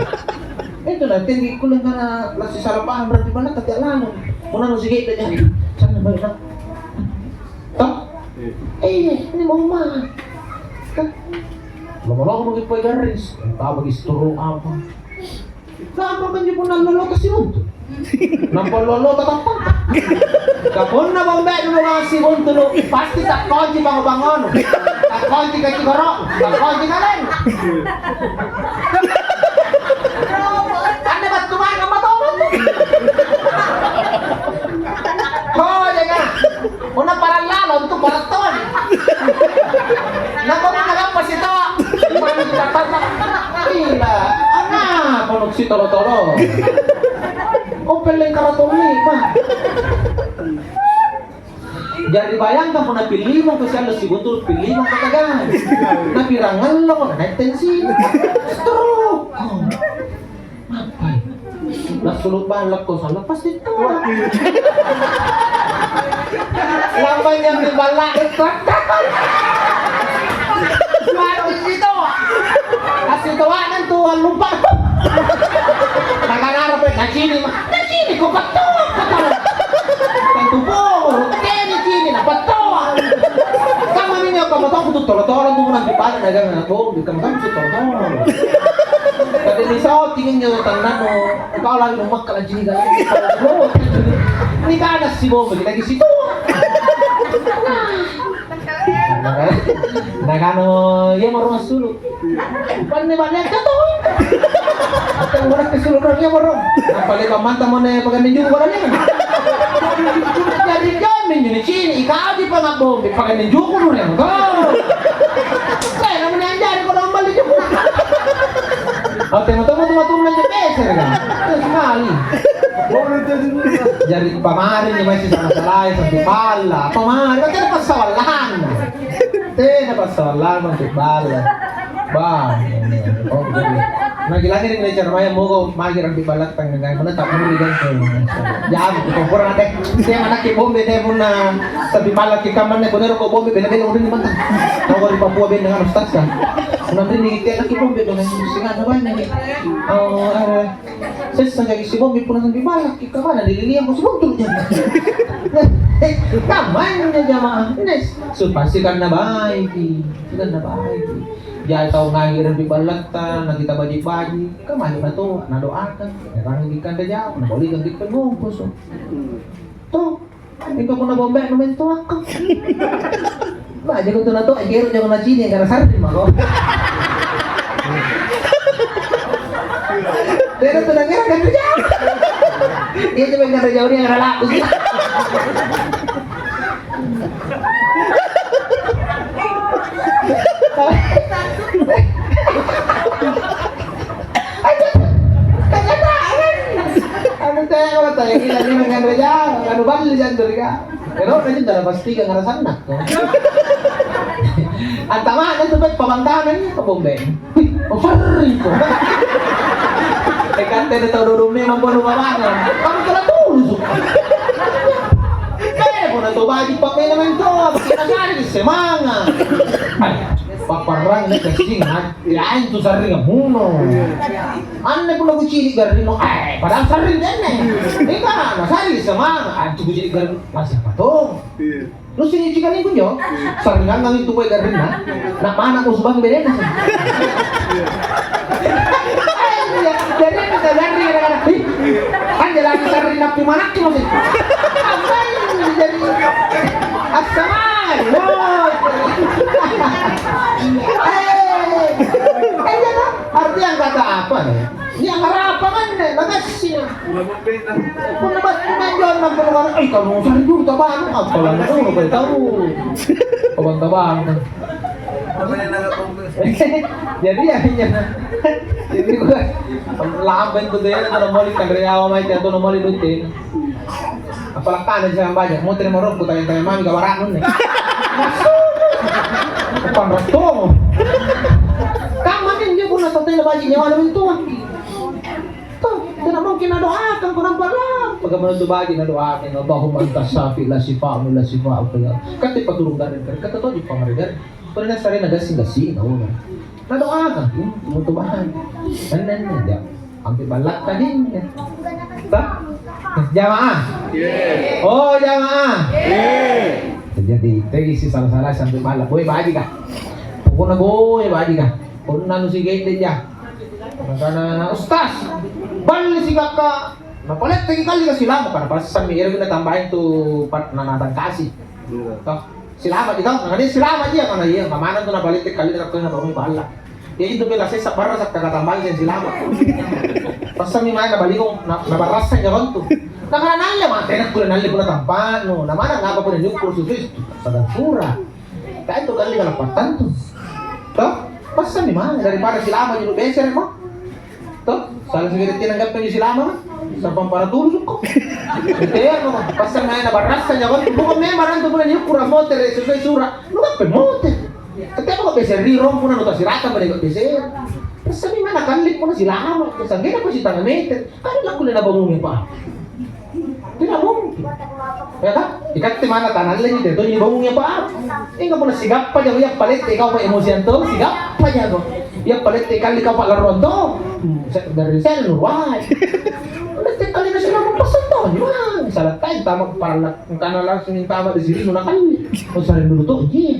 Itu nanti kulle kana lasi salah paham berarti mana tapi lama. Punna nu sigedde ja. Sana baik nak. Toh? Eh, ini mau mah. Kan? Lama-lama mungkin poi garis. Entah bagi seturu apa. Gampang kan punna lolo ke siruntu. Nampa lolo tatappa. Kapunna bombe dulu ngasih buntu lu, pasti takkonci bango-bangonu. Takkonci kacikoro, takkonci kaleng. Anne battu manga matoro tu. Oh, jangan. Punna parang lalo, untu' parang toni. Nakomi nagappa sitoa. Mani kipattalla. Ila, anapa nuk sitolo-tolo? Oh, pelleng karatong lipa. Jari bayangkan punna pillimong ko siallo sibuntu pillimong ko tagang. Napirang allo ko naik tensi. Stroke. Apai? Lassulu' ballakko sallo pasti toa. Lampai nyambi balla' itu. Baru sitoa. Assitoa kan tuan lupa. Nakanara pe nacini ma. Nacini ko pattoa. Tentu bohong. Teni cini na pattoa. Sama minyo ko pattoa tu tolo-tolo tu nanti balik dagang anak bohong. Kamu kan suka tahu. Tapi di saat ingin nyawa tanahmu, kau lagi rumah kalau jadi kan. Ini kan ada si bohong lagi situ. Nah, kan, iya mau rumah sulu. Panne banyak kata. Atau orang ke sulu orang iya mau. Apa lepas mantap mana pakai minjuk barangnya. Jadi kami ini sini, ikaji pangabombe, pakai juku dulu yang kau. Eh, namanya anjari kau nambah di juku. Oh, tengok-tengok, tengok-tengok, nanti geser kan. Terus sekali. Jadi, pamari ni masih sama salai, sampai pala. Pamari, kan tidak pasal lah. Tena pasal lah, sampai pala. Bah, oh, jadi. Lagi-lagi ri meja maya moko magi rampi ballak tangnga-tangnga, mana tak muri dan tuh. Jam, kau kurang deh. Saya mana ki bombe deh punna tapi ballak ki kamar nih, bener kok bombe bela-bela udah nih mantap. Kau di Papua band dengan ustaz kan. Nanti nih kita lagi bombe dengan singa apa ini? Oh, eh, saya sengaja si bombe punna sampai ballak ki kamar nih, lili yang kau sebut tuh. Kamar ini jamaah. Nes, supaya sih karena baik, sih karena baik. Jai tau ngai ri ballatta, na kita baji-baji, kamma natoa, nadoakang, erangi kanre jao, nabolika gitte bungkusu. Toh, mingka punna bombe nu mentoakko. Baji ko tu natoa, gero jako nacini, gara sarri mako. Tena tu nangera kanre jao. Iya coba kanre jao ni, gara laku. Anu teh, kalau tanya gila, ini nganre jang, anu balli jantu ri kau. Pero na cinta na pasti ka ngarasanna. Antama na tu pet pamantana ni, apa bombe? Wih, oh, sering ko. Eh, kan tena tau dodong memang bono babangan. Kamu telah tulus. Eh, punna tau baji' pa'mai-maiang to, kita sare di semangat. Ai, papparang ni kasing, ai, ya, itu sering muno. Anne punna kucini' garrino, eh, padahal sering denne. Ini kan, nah, sare di semangat. Ah, itu kucini' garrino, masih apa to? Iya. Lu sini cika ni kunjo? Iya. Sering ngangang itu kue garrina. Nak mana mau subang bedena? Iya. Jadi kita garri kadang-kadang. Ih, kan jalan sering napi manakki masih. Jadi assaman. Woi. Eh, eh, iya, toh? Artinya kata apa nih? Iya, ngarapa kan deh, bagassi. Punna battu manjo annang punna, "Ai, kamu sari dulu tabang." Appalang dulu, bai tau. Abang tabang. Jadi ya, iya. Jadi gua lamben tu deh, kalau mau di kanreawa mai, atau mau di dutin. Apalagi kan ada yang banyak, mau terima rokok, tanya-tanya mami, kabar anu nih. Panras tuh. Kamu kan dia punna satena baji' nyawa lebih tua. Toh, tena mungkin nadoakang ko nampa lampa. Bagaimana tu baji' nadoakang, "Allahumma anta syafi la syifa'u la syifa'u." Kate paturung garring, kate toji pamari garring. Pernah sarena gassing-gassing, oh. Nadoakang, hmm, mutu bahan. Anne, anne, ya. Ampe ballak tadi. Toh? Jamaah? Oh, jamaah? Jadi, tegi si salah-salah sampai ballak. Boy baji' kah? Pokoknya boy baji' kah? Pokoknya nu si gede ya. Nakana, "Ustaz, balli sigappa." Napaletteki kalli ka silama, karena passammi ero' natambahi tu pat-, na-, natangkasi. Iya. Toh, silama ji tau, nakana silama ji, karena iya, kamanang tu napalette kalli ka tau, napamui balla. Iya, itu bela sessa barrasa kakatambahi seng silama. Passammi mae nabalikong, na-, nabarrasa jako antu. Nakana nalle, mate nakkule nalle punna tampa'nu, namana ngapa punna nyukkuru susu itu? Pada pura. Ka itu kalli kalappattang tu. Toh? Passammi mae daripada silama ji nu besere mo. Toh? Salah segede tenang gappe ni silama, sampang para tulu sukko. Tea mo, passammi mae nabarrasa jako antu. Bukan memang antu punna niukkuru motere sesuai sura'. Nu gappe motere. Tetapi kok besere ri rong punna nu tasiratang pada kok besere. Passammi mae nakalli punna silama, sanggena pasti setengah meter. Kan lakulle nabangungi apa? Tidak mungkin. Ya kan? Ikatte mana tanalle ni, tau ni bangungi apa? Enggak pernah sigappa jako, iya palette kau pa emosian to, sigappa jako. Iya palette kalli kau pa larroang to. Hmm, se-, dari saya lu wae. Palette kalli na sila mau pesen to, wah, salah tai tama paralak, kana langsung tama di sini nu nakalli. Oh, sare dulu to, ji.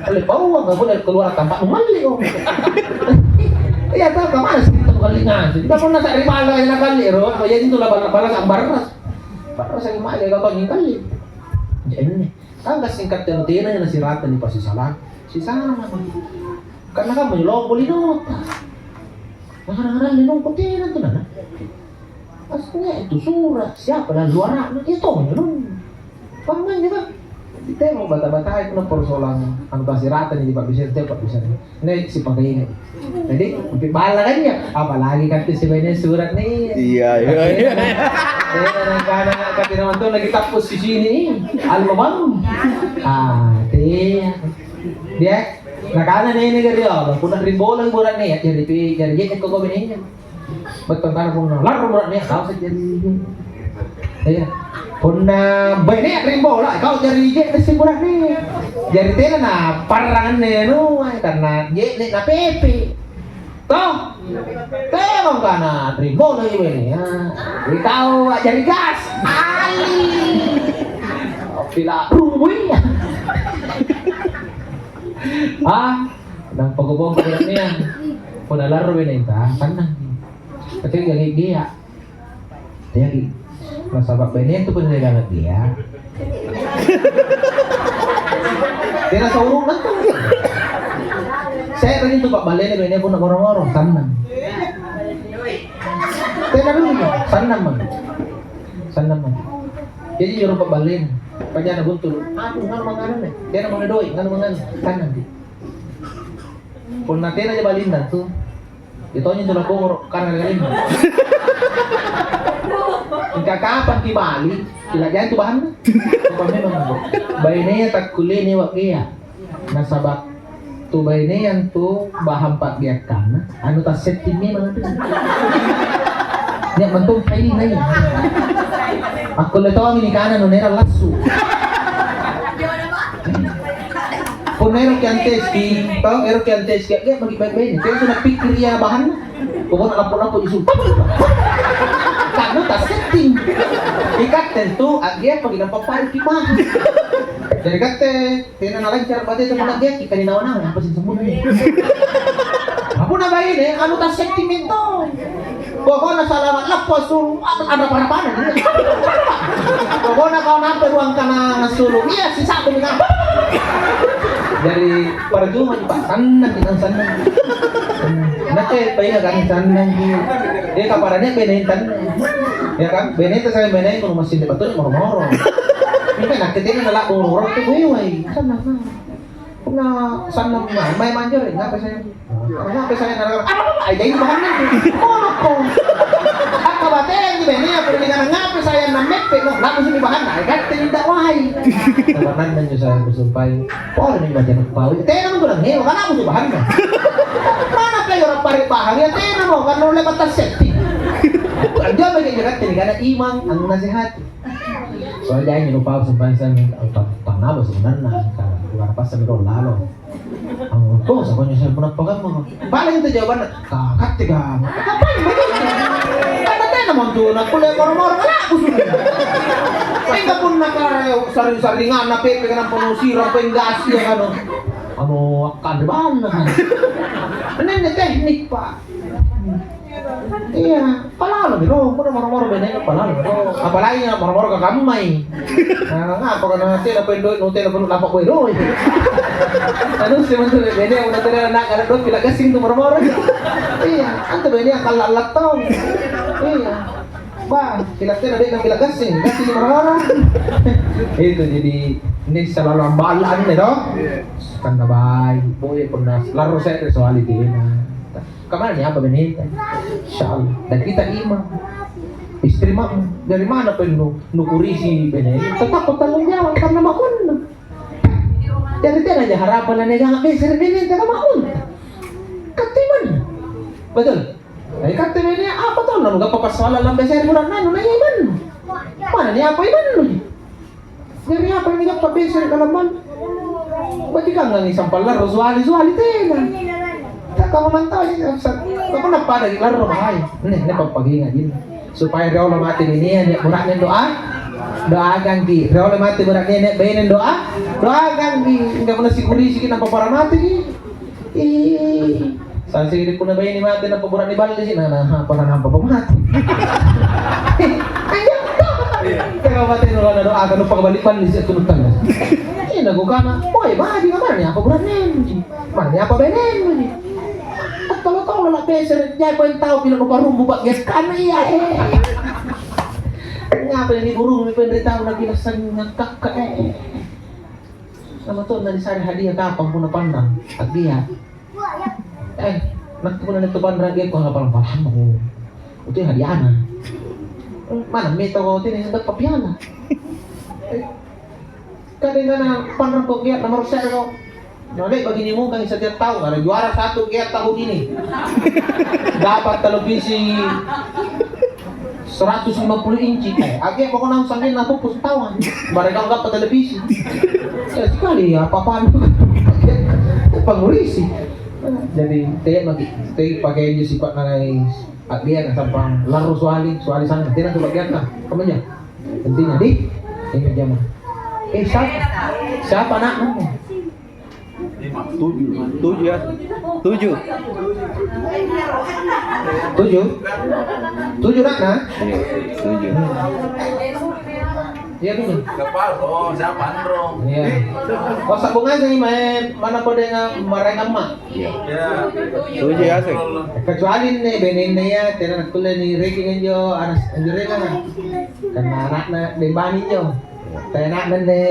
Kalli bawang, nggak boleh keluar tanpa malli, oh. Iya, tau kamana sih itu kalli ngasih. Tidak pernah saya ribala yang nakalli, ro. Oh, iya, itu lah balas, balas ambarnas. Padahal sakit male kau tau nyingkalli. Jadi, kan kasingkat tena-tena na sirata ni pasi salah. Si salah. Karena kamu lompo linota. Nah, kadang-kadang linongko tena tu nana. Maksudnya itu surat siapa dan luar anak itu kan. Paham kan juga? Kita mau bata-batai kena persoalan anu pasi rata ni di Pak Bisa, Pak Bisa. Nek si pakai ini. Jadi, tapi bala kan ya, apalagi kan tu sebenarnya surat nih. Iya, iya, iya. Eh, kadang-kadang kata orang tua lagi tapus di sini, album. Ah, dia. Dia. Nakana neneka ri Allah, "Punna rimboloi bura'nea, jari pi-, jari je'ne' koko benea." Bettong kana punna larro bura'nea, tau sejari. Iya. Punna benea rimbola, kau jari je'ne' si bura'nea. Jari tena na parrang anne anua, karena je'ne' na pepe. Toh? Tebang kana, rimboloi benea. Ri kau a'jari gas. Ali. Pila rubui. Ah, nampa kubongkara' nia. Punna larro beneta, sannang. Tapi gale dia. Jadi, nasaba' benea tu punna gale dia. Tena saurunna tu. Se're intu pa'ballena benea punna moro-moro, sannang. Tena dulu, sannang mami. Sannang mami. Jadi joro pa'ballena. Pajana buntulu. Aku nganu manganna. Tena mami doi, nganu manganna. Sannang di. Punna tena ja balinna tu. Itonji tu napongoro' kana kalenna. Engka kapang kibali, kilajang tu bahanna. Apa memang tu? Bainea takkulle ni wakea. Nasaba' tu bainea tu bahang pa'biakkanna, anu tassetting memang tu. Nia' mantung paina iya. Akkulle tomi nikana nunera lassu. Punna ero' kianteski, tau ero' kianteski, a'gia' maki baine-baine. Tena tuna pikkiri iya bahanna. Pokokna lappo-lappo jisu. Karena tassetting. Ikatte tentu a'gia' paki nampa pariki bahan. Jadi katte tena nalancar bateta punna a'gia'ki, kani nawa-nawa apa sih sembunyi. Apa na baine, anu tassetting mintong. Pokokna salama' lappo assulu', apa, ada apa-apana dia. Pokokna kau nampe ruang kanang assulu', iya, sisa'bu ni kau. Jari parjuma ji, Pak, sannang kita sannang. Nakke painga kan sannang ji. Dia kaparanya beneng kan. Ya kan, beneng itu saya beneng kalau masih depan tuh moro-moro. Ini kan nakke tena nalak moro-moro tuh gue wai. Sannang. Punna sannang mae manjari, ngapa saya? Ngapa saya ngarang? Apa, apa? Ai, jadi bahanna. Monokko. Akka bateang di bene, apa dengan ngapa saya nammeppe, no? Langsung di bahanna, ai, katte minta wahai. Karena nanya saya bersumpah, pole nih baca pau. Tena mung kurang hewa, karena aku di bahanna. Mana kayak orang parit bahan, ya tena mau, karena oleh batas setting. Anjo bagi jaga tadi karena imang, anu nasihati. Soalnya ini lupa sumpah saya, apa, apa sebenarnya? Karena bukan pas sampai lalo. Oh, oh, sakonjo saya puna pakamma. Paling itu jawabanna, "Ka-, katte ka." Ngapain begitu? Kan tena montu, nakkulle moro-moro, kan aku sudah. Mingka punna ka-, sari-saringanna pepe, kan apa nu sirang, apa yang gas, ya, kan? Anu, akan di mana? Ini teknik, Pak. Iya, palalomi ro, punna moro-moro benena palalo ro. Apalagi na moro-moro kakammai. Nah, ngapa kana tena poeng doe', nu tena perlu lampa poeng doe'. Anu si mantu bene, punna tena na kana doe' pila gassing tu moro-moro. Iya, antu bene kalla-alla tong. Iya. Bah, pila tena doe' na pila gassing, gassing tu moro-moro. Itu jadi ini selalu ambala anne to. Karena baik, boy pernah larro saya soal itu. Kamma nia apa beneta? Insya Allah. Dan kita imam. Istri makmum. Dari mana pennu nukurisi beneta? Tetap bertanggung jawab karena makmunna. Jadi tena aja harapan na niagang beser beneta ka makmunta. Katte manna. Betul? Jadi katte benea apa tau nanu gappa passalang lambe saya kurang nanu na imannu. Mana nia apa imannu? Jari apa yang digappa bese ri kalammannu? Bajikangangi sampallarro suali-suali tena. Takkamma mantali, sa-, kapunna padaki larro bahaya. Nih, nih pappaginga jin. Supaya riolo mate nia, nia bura'ne doa. Doakangki. Riolo mate bura'ne nia baine doa. Doakangki. Enggak pernah sikurisiki nampa para mateki. Ih, sasiri punna baine mate nampa bura'ne ballisi, na, na, apa na nampa pamate. Anjo, tau. Teka mate nu lana doa, kanu pakabali ballisi attu nuttanga. Ina gukana, "Woi, baji kamana nia apa bura'ne ji? Mana nia apa bainemu ji?" Attolo-tolo la besere, jai poeng tau pila nuparumbu ba'gekkanna iya, eh. Ngapa ni burung ni penri tau na pila sangngakka, eh. Sama to na disare hadiah kapang punna panrang, hadiah. Eh, nakku punna netto panrang, eh, kau hapal-hapal hambaku. Itu hadiahna. Mana meta kau tini sempat papiala. Eh, kadang kana panrang kau kia nomor satu kau. Nah, le'baki niumumangi setiap tahun, ada juara satu G A tahun ini. Dapat televisi seratus lima puluh inci. Eh, age pokoknya sanggenna pupus tawa. Barang kau dapat televisi. Ya, sekali apa-apaan. Pangurisi. Jadi, tena maki, te pakai injo sifatna nai agia na sampang larro suali, suali sana. Tena tu bagianna. Kamunya? Pentingnya di ini jama. Eh, siapa? Siapa anakmu? Tujuh. Tujuh ya? Tujuh. Tujuh? Tujuh anakna? Iya, tujuh. Iya, tujuh. Iya. Oh, sabungan sih, mae, mana kau dengan maraeng amma? Iya. Tujuh ya, sih. Kecuali nih, benenna ya, tena kulle nih, Reki njo, anak, njo Reki, kan? Karena anakna dembani njo. Tena nenne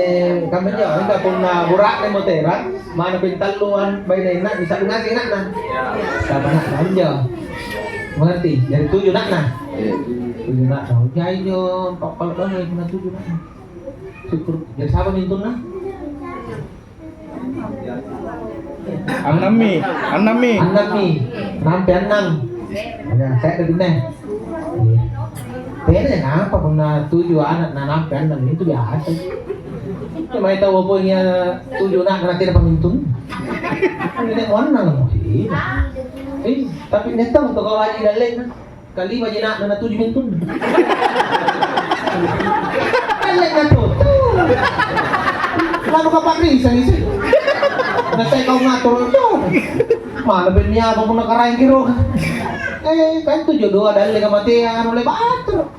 kamma njo, mingka punna bura'ne mo tera, mana pintalluang bainenna, bisa ngasih anakna. Sama anakna njo. Mengerti? Jadi tujuh anakna. Iya. Tujuh anakna. Jai njo, pappala banget punna tujuh anakna. Syukur. Jadi siapa mintunna? Annammi, annammi. Annammi. Nampe annang. Ya, saya ada benar. Iya. Tena apa punna tuju anak na nampe annang itu biasa. Cuma itu apa punya tuju anak na tidak pamintun. Ini mau annang. Iya. Eh, tapi netang tuh kalau aja dalek. Kalima ji ana'na, natuju mintu. Allena tu. Lalu kapa'risang isi. Nasai kau ngatur tu. Mana benni apa punna karaeng kiro. Eh, kan tu jodoh ada alle kamatea anu le batur.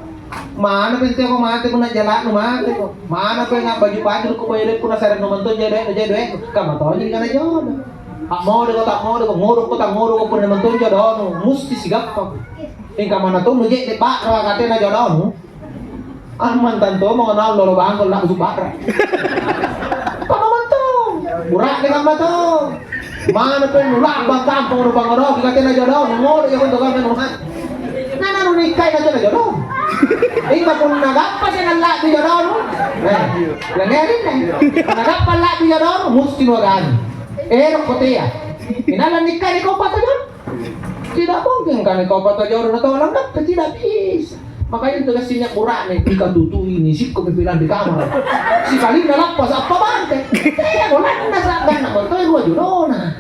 Mana penting kau mate punna jalaknu mate kau. Mana kau ngapa baju-baju ko boya punna sareng nu mantu jado jado. Kama tonji kana jodoh. Ammodeko tammodeko, ngodokko tangngodoko, punna mantu jodonu musti sigappang. Mingka manna tommo je'ne' ba'ra katena jodonu. Ah, mantang tommo naung lolo bangkol na usung ba'ra. Pamamantong, bura'ne kamma tong. Mana pe nula'bang kampong nu pangngodoki katena jodonu, ngodok jako antu kamma nu hai. Nana nu nikkai katena jodonu. Mingka punna gappa seng alla'bi jodonu. Eh, langerin deh. Punna gappa alla'bi jodonu, musti nuagani. Erokko tea. Inallang nikkai kau patajolo. Tidak mungkin kan kau patajolo na tau langgappa, tidak bisa. Makanya itu kasihnya bura'ne, ikatutui ni sikko pipilang di kamar. Sikalinna lappa sappa bangke. Eh, bolanna sabbanna montoi rua jodona.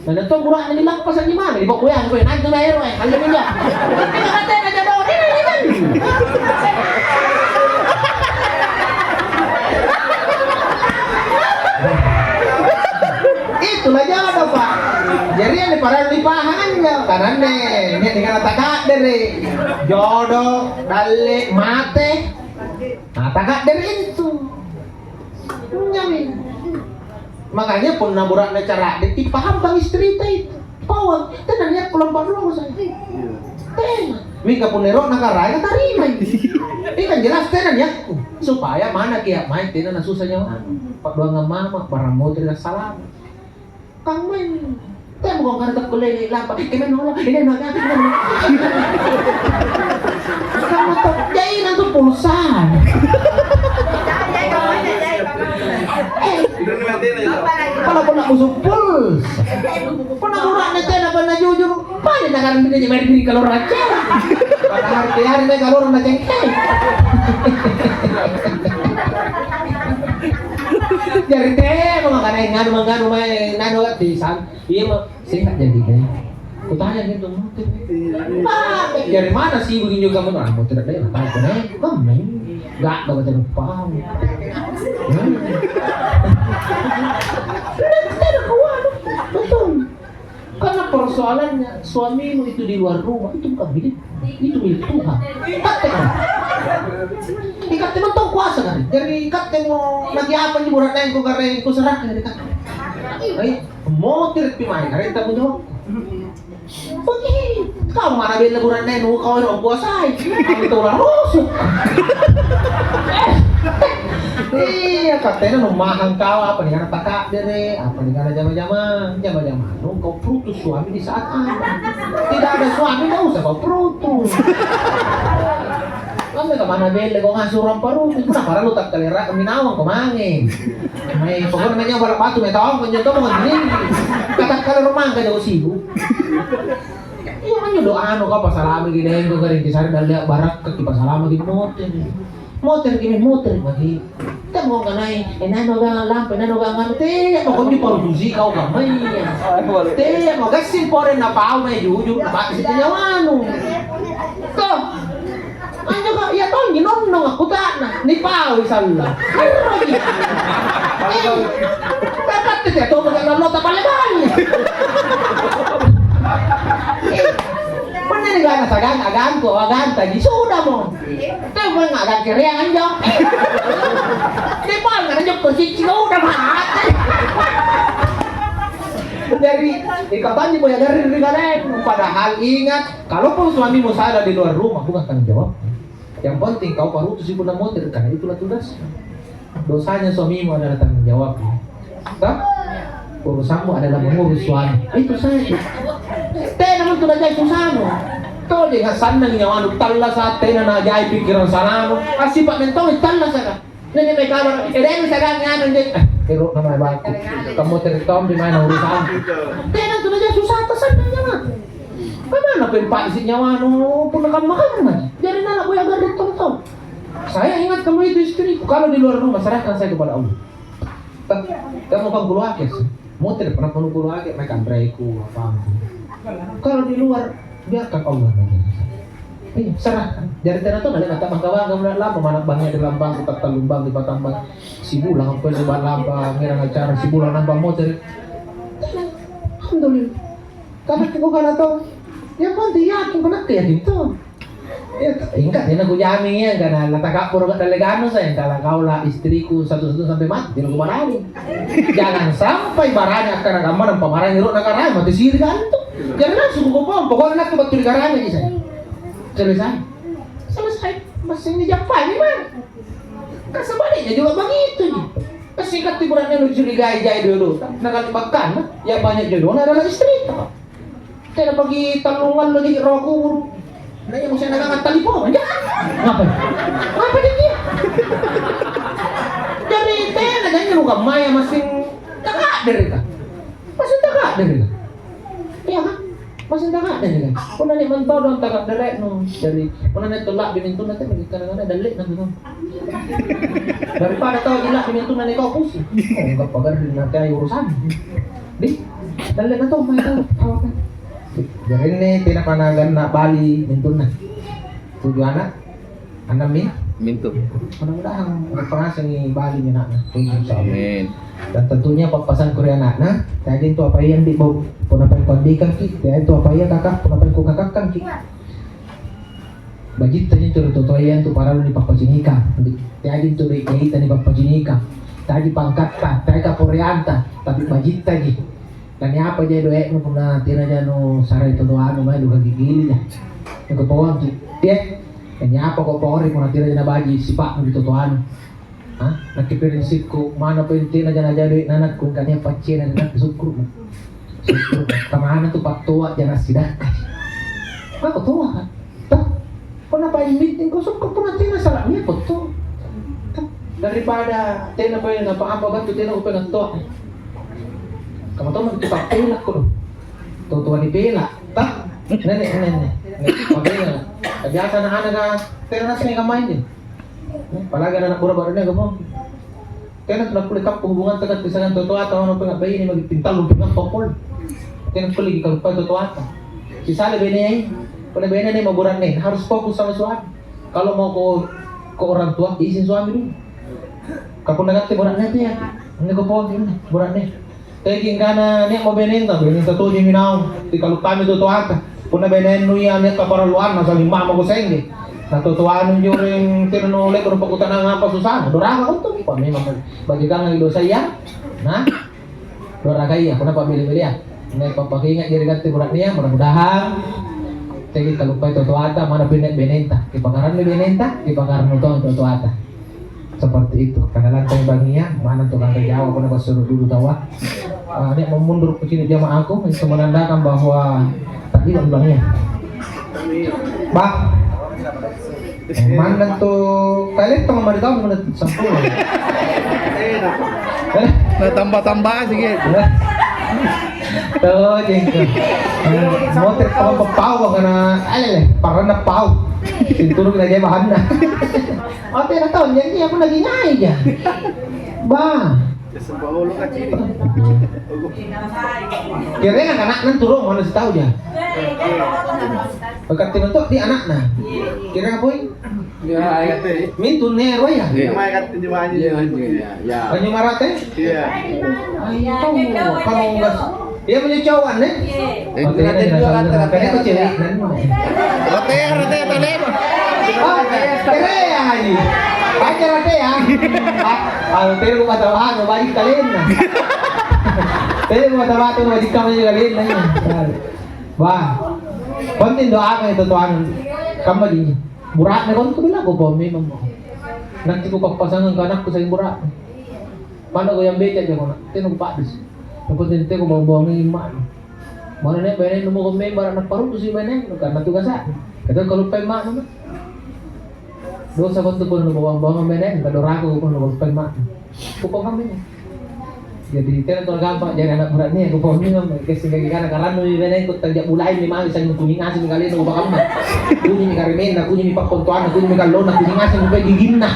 Nah, na tau bura'ne ni lappa sa di mana? Di bokoyang koe, nanti na ero, eh, alle minjo. Ini katena jodona, ini, ini, ini. Itulah jodoh, Pak. Jadi yang diparallu dipahang anjo, karena nih, ini dengan takadere. Jodoh, dalle, mate. Nah, takadere itu. Nyami. Makanya punna bura'ne cara'de, dipaham bang istrita itu. Pawang, tena niakku lampa roko saya. Tena. Mingka punna ero'na karaeng, tarimai. Ini kan jelas tena niakku. Supaya mana kia mae tena nasusa nyawa. Paddoangang mama, barang moteri salama. Kammai. Temo kong kana takkulle lampa. Kemai nolo, ini nolo, ini nolo. Kamu tak jai nantu pulsa. Eh, kalau pernah usung puls. Pernah murah nih tena pernah jujur. Paling nakarang bini aja mari bini kalau raja. Padahal tiari naik kalau orang macam. Jari teh, mau makan air nganu manganu mae nanu latisan. Iya mah sehat jadi teh. Kutanya gitu mau teh. Jari mana sih begini juga mau? Ah, mau tidak deh, tahu kok deh. Kamu gak gak betul paham. Hmm. Tidak, tidak kuat. Betul. Karena persoalannya, suamimu itu di luar rumah, itu bukan milik, itu milik Tuhan. Katte kan? Ikatte mentong kuasa kan? Jadi katte mau lagi apa nih burak lain ku gareng ku serahkan dari katte. Ayo, mau tidak pi main, ada yang tanggung jawab. Oke, kau mana bela burak lain, kau orang kuasai. Kau itu orang rusuk. Iya, katanya nu mahang kau apa nih karena takak deh, apa nih karena jama-jama, jama-jama. Nung kau prutus suami di saat ada. Tidak ada suami, nggak usah kau prutus. Kamu ka mana belle ko ngasuro amparumi, puna parallu takkalera minawang ko mange. Mai pokokna nyawa bala' batu mai tawang ko nyoto mo ngiring. Katakkale rumah ka jauh sibuk. Iya, kan nyodo anu ka pasalamaki deng ko garing kisare dalle barakka ki pasalamaki moter. Moter ki moter maki. Kan mo kanai, eh, nano ga lampe, nano ga nganu, te, mo konjo parutusi kau kamai. Te, mo gassing pore napau mai jujur, napau siti nyawanu. Toh. Anjo ka, iya tonji nonnong akkuta'na, nipaui sallo. Arroji. Eh, dapat tete to maka nallo ta balle-balle. Eh, punna ni gana sagang, aganku, aganta ji, sudamo. Tau manga agang kereang anjo. Eh. Nipal na anjo posisi kau udah mati. Jadi, ikau tanya mau ya dari ri kalian. Padahal ingat, kalaupun suamimu salah di luar rumah, bukan tanggung jawab. Yang penting kau parutusi punna moter, karena itulah tugasnya. Dosanya suamimu adalah tanggung jawabnya. Toh? Urusanmu adalah mengurus suami. Itu saja. Tena mentu najai susahmu. Tau dia sannang nyawanu tallasa, tena najai pikiran salahmu. Asipa mentong tallasa ka. Nene mai kamar, eh, deng sagang anu, deng. Eh, ero nama baku. Kamu cari tompi mana urusan. Tena tu najai susah, sannang nyawanu. Kamana pempa'si nyawanu punna kamma-kamma? Jari nana boya garring tong-tong. Saya ingat kamu itu istriku, kalau di luar rumah serahkan saya kepada Allah. Tah, kamu kan kuloake, sih. Mau tidak pernah kamu kuloake, mai kanreku, apangku. Kalau di luar, biarkan Allah menjaga saya. Iya, serahkan. Jari tena tau nalena tak bangka-bangka, mulai lama mana banyak di lambang, kita tallumbang di patambang. Sibulang apa di lambang, ngira acara sibulang nambah motor. Alhamdulillah. Karena kukana tau, yang penting yakin, ko nakke yakin tau. Ya, enggak, tena kujamin ya, karena latakapporo ka dalle ganu saya, kalau kaulah istriku satu-satu sampai mati, tena kubarani. Jangan sampai barani akkana kammana, pabarani ro nakaraeng, mati siri kan tu. Jadi langsung kupompo, pokoknya nakke battu ri garana ji saya. Selesai. Selesai. Masih nijappangi, man. Kan sebaliknya juga begitu ji. Pasti katti buranne nu curigai jai dulu. Nah, kalau bahkan, yang banyak jodohnya adalah istri. Tena pagi tallung allo di roh kubur. Nah, iya, maksudnya nagang talipong. Ya. Ngapa? Ngapa dia? Jadi tena, jangan lu maya masing tagak dari ka. Masing tagak dari ka. Iya kan? Masing tagak dari ka. Punna ni mantau dong tagak dari no. Jadi punna ni tolak binintuna tena kadang-kadang dalle na tu. Daripada tau gila binintuna ni kau pusing. Oh, enggak pagar di nanti ayo urusan. Di, dalle na to, mai tau, apa? Jarinne tena panaganna bali mintunna. Tuju anak, annammi? Mintu. Mudah-mudahan berpengasengi bali minakna. Insya Allah. Amin. Dan tentunya pappasangku ri anakna, teai tu apa iya ndi bau, punna pangko andikangki, teai tu apa iya kakak, punna pangko kakakkangki. Bajitta anjo ri totoayya antu parallu nipappacinikang. Teaji antu doe' gaita nipappacinikang. Teaji pangkatta, teai kaporeanta, tapi bajittaji. Laniapa ja doe'nu punna tenaja nusarai totoanu mae nukagigilija. Nukapauangki. Iya. Laniapa ko pore punna tenaja nabaji sipa'nu ri totoanu. Ha? Nakke prinsipku, manapa intina jana-jana doe'na anakku, engka nia' paccena ri nakke, sukkuru'na. Sukkuru'na. Tamana tu pattoa jana sidakka. Mako toa, kan? Tah? Punna paimbiting ko sukku, punna tena sala nia' ko to. Tah? Daripada tena pae napa-apa battu tena upengang toa. Kamu tahu nanti tak pelak ko. Totoa ni pelak. Tah? Nene, nene. Nene, papelak. Biasa anak-anak, ah, tena naseng kamain. Apalagi anak-anak baru-baru ini, kamu. Tena tu nakkulle tappa hubunganta katte siagang totoata, mano punna baine magi pintallung, pingappa pole. Tena kulle kikaluppai totoata. Sisale benei, punna benei ma bura'ne, harus fokus sama suami. Kalau mau ko, ko orang tua, izin suami dulu. Ka punna katte bura'ne tu ya, ini ko pole ini, bura'ne. Teaki angkana nia' mo benenta, benenta tojemi naung, tikaluppami totoata. Punna benennu ia nia' kaparalluanna, saling mamo kusengge. Na totoanu anjo ring tena nule'ba rupa kutanang apa susana, doraka untu. Pa memang bajikangangi dosaya. Nah, dorakaya, punna pa'bele-belea. Nia' pappakinga' jari katte bura'nea, mudah-mudahan teaki kaluppai totoata, mana pinne benenta. Kipakarannu benenta, kipakarannu tong totoata. Seperti itu. Karena lantang bangia, mana tukang kerja, aku nak suruh dulu tawa. Ah, ini mau mundur ke sini jamaahku, itu menandakan bahwa tadi bangia. Bah. Manna tu kalettong mari tau punna sampulo. Eh? Natamba-tambah sikit. Tojengko. Motek pau pau kana alele paranna pau. Sinturung na jai bahanna. Ate na tau janji aku lagi nyai ja. Bah. Kerenga anakna turung mana sitau ja. Bekatti mentok di anakna. Kerenga poin. Ya, Mintu nero ya. Iya. Mai katti di mana? Iya, iya, iya. Banyu marate. Iya. Ayo, kamu gas. Iya punya cowok aneh. Eh, nanti juga kan, Kayaknya kecil. Rate, rate, talema. Oh, kere ya haji. Baca rate ya. Ah, kalau tele gua baca bahan, gua balik kalian. Tele gua baca bahan, gua balik kalian ya. Wah, penting doa itu tuan. Kamu di burakne kontu bilang gua bawa memang. Nanti gua papasangan ke anakku saya burak. Mana gua yang becek ya mana? Tengok Pak Dis. Aku tentang gua bawa bawa memang. Mana nih bene nemu gombe bara na parutu si bene karena tugasnya. Kadang kalau pemma mana? Dosa kontu pun lu bawang-bawang bene, kada ragu pun lu pemma. Kupau kami. Jadi tena tu gampang jadi anak berat nih, kupau ni memang kasi kaki kana karena ni bene ku tajak mulai ni mami sang kuning asin kali nu bakal mah. Kuning ni karimenna, kuning ni pakkontoanna, kuning ni kallona, kuning asin kupai giginna.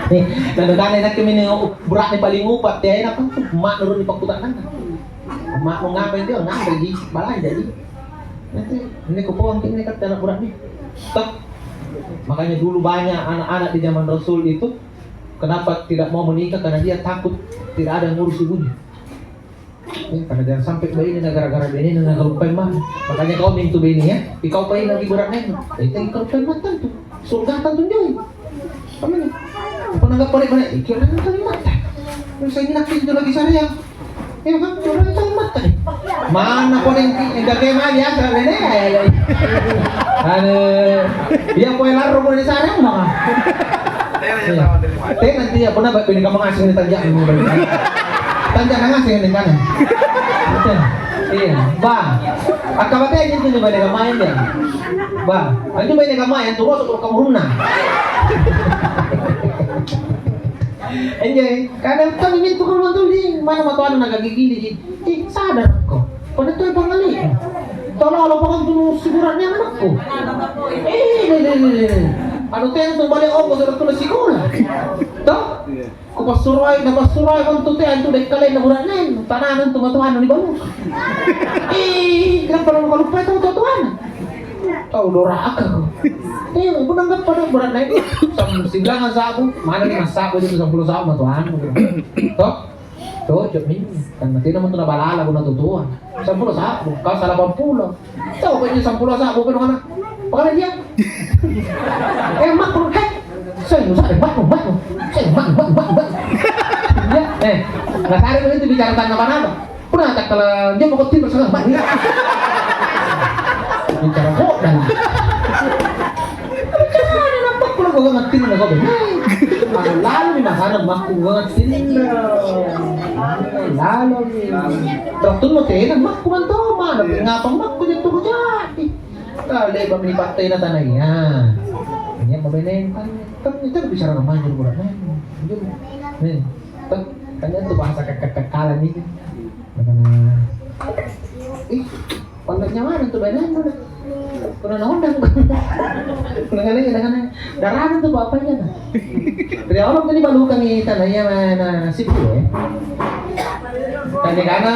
Nih, lalu tanya nak kami ni berat ni paling upat ya enak kan? Mak nurun di pakutak kan? Makmu ngapain dia? Ngapain ji? Balanja ji. Nanti ini kupong ini kan anak budak nih. Toh. Makanya dulu banyak anak-anak di zaman Rasul itu kenapa tidak mau menikah karena dia takut tidak ada yang ngurus ibunya. Ya, karena jangan sampai bayi ini gara-gara bayi ini nggak lupain mah. Makanya kau mintu bayi ini ya. Ikau paling lagi berat nih. Itu ikau lupain mah tentu. Surga tentu jauh. Apa nih? Apa nanggap balik balik? Ikir nanggap balik mata. Terus saya nak itu lagi saya. Iya kan? Coba itu mata nih. Mana kau yang yang jaga mah biasa bene. Ada. Iya kau yang larang kau di sana mah. Teh nanti ya pernah bini kamu ngasih nih tanja. Tanja ngasih nih kan. Iya, bang. Akabate aja tuh balik kemain ya. Bang, anjo bene kamae antu rosok rokka murunna. Enjoy, kadang kan mintu rumah tuh di mana matoanna nagagigili ji. Eh, sadar ko. Pada tuh pangali. Tolong lo pokok tuh sigurannya anakku. Eh, deh, deh, deh, deh. Anu tena tuh balik ongkos sudah tulis sekolah. Toh? Kupassuroai, napassuroai kontu te antu dek kalenna bura'neng, tanana antu matoanna nibalukang. Ih, kenapa lo kaluppai tau totoanna? Tau doraka ko. Eh, punna gappa dek bura'neng. Sam sibilangan sabu, mana ni massabu itu sampulo sabu matoanna. Toh? Cocok mi. Karena tena mo tuna balala punna totoa. Sampulo sabu, kau salapan pulo. Coba ini sampulo sabu punna mana? Pakana dia? Eh, makku, hei. Saya usah deh, makku, makku. Saya makku, makku, makku, makku. Ya, eh, nggak sadar itu bicara tentang apa-apa. Pernah tak kalau dia mau kotim bersama makku. Bicara kok dan bicara ada nampak kalau gua ngerti mana gua benar. Lalu di mana makku gua ngerti. Lalu di. Terus tuh mau tena makku mantu mana? Ngapa makku jadi tuh jadi? Ah, le'ba'mi nipattena tanaya. Ini apa beneng? Kan itu bicara namanya bulan. Nih, kan, kan itu bahasa kekekekalan ini. Makanya, ih, pandaknya mana tuh beneng? Pernah nondang. Dengan ini, dengan ini. Darahnya tuh bapaknya nah. Ri olo tuli balukangi tanaya na sibue. Tanya kana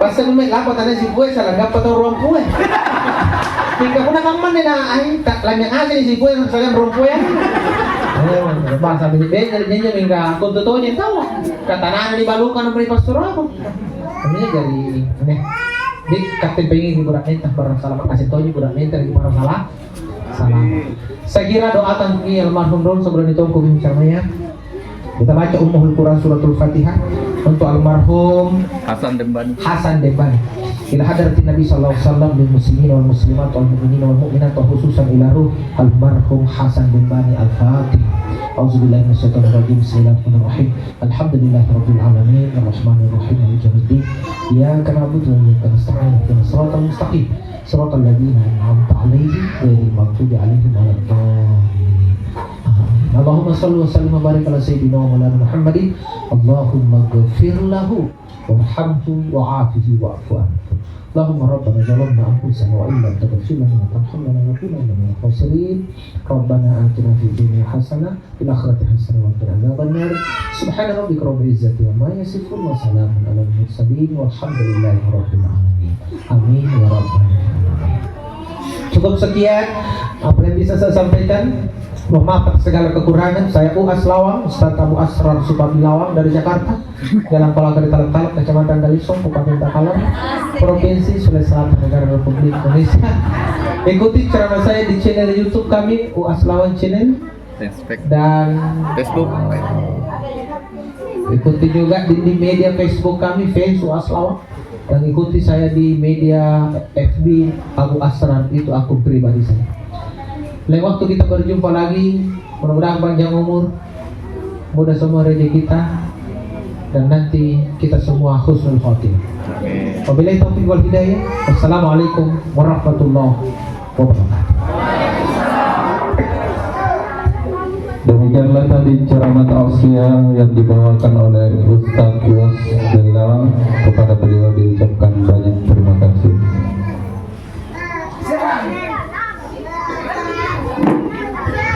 pas seng me lapa tanaya sibue salah gappa tau ruang pue. Mingka punna kammanne na ai tak lanynya ngaseng sibue sagan ruang pue. Bahasa bini bengkel jenja mingka kontu toje tau. Katanana di balukang ri passurako. Ini jadi aneh. Di katte pengi di budak nenta barang salah makasih toje budak nenta di barang salah. Salam. Saya kira doakan ini almarhum Ron sebelum ditongkok bicaranya. Kita baca Ummul Quran Suratul Fatihah untuk almarhum Hasan Dembani. Hasan Dembani. Ila hadratin Nabi sallallahu alaihi wasallam, lil muslimina wal muslimat wal mu'minina wal mu'minat, wa khususan ila ruh almarhum Hasan bin Bani Al-Fatih. A'udzubillahi minasyaitonir rajim. Bismillahirrahmanirrahim. Alhamdulillahirabbil alamin, arrahmanirrahim, maliki yaumiddin. Iyyaka na'budu wa iyyaka nasta'in, ihdinas siratal mustaqim, siratal ladzina an'amta 'alaihim, ghairil maghdubi 'alaihim waladdallin. Amin. Allahumma shalli wa sallim wa barik ala sayyidina wa maulana Muhammadin. Allahumma ghfir lahu warhamhu wa'afihi wa'fu anhu. Allahumma rabbana zalamna anfusana wa illam taghfir lana wa tarhamna lanakunanna minal khasirin. Rabbana atina fid dunya hasanah, fil akhirati hasanah wa qina adzabannar. Subhana rabbika rabbil izzati amma yasifun, wa salamun alal mursalin, walhamdulillahi rabbil alamin. Amin ya rabbal alamin. Cukup sekian apa yang bisa saya sampaikan. Mohon maaf atas segala kekurangan. Saya Uas Lawang, Ustaz Abu Asrar Supardi Lawang dari Jakarta. Jalan Kolaka di Talak-Talak, Kecamatan Kalisong, Kabupaten Takalar, Provinsi Sulawesi Selatan, Negara Republik Indonesia. Ikuti ceramah saya di channel YouTube kami, Uas Lawang Channel, dan ikuti juga di, di media Facebook kami, Fans Uas Lawang, dan ikuti saya di media F B Abu Asrar, itu akun pribadi saya. Lain waktu kita berjumpa lagi, mudah-mudahan panjang umur, mudah semua rezeki kita, dan nanti kita semua husnul khotimah. Wabillahi taufiq wal hidayah. Wassalamualaikum warahmatullahi wabarakatuh. Demikianlah tadi ceramah tausiah yang dibawakan oleh Ustaz Yos Belang. Kepada beliau diucapkan banyak terima kasih.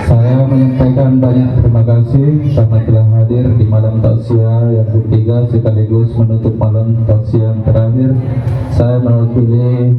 Saya menyampaikan banyak terima kasih karena telah hadir di malam tausiah yang ketiga sekaligus menutup malam tausiah yang terakhir. Saya mewakili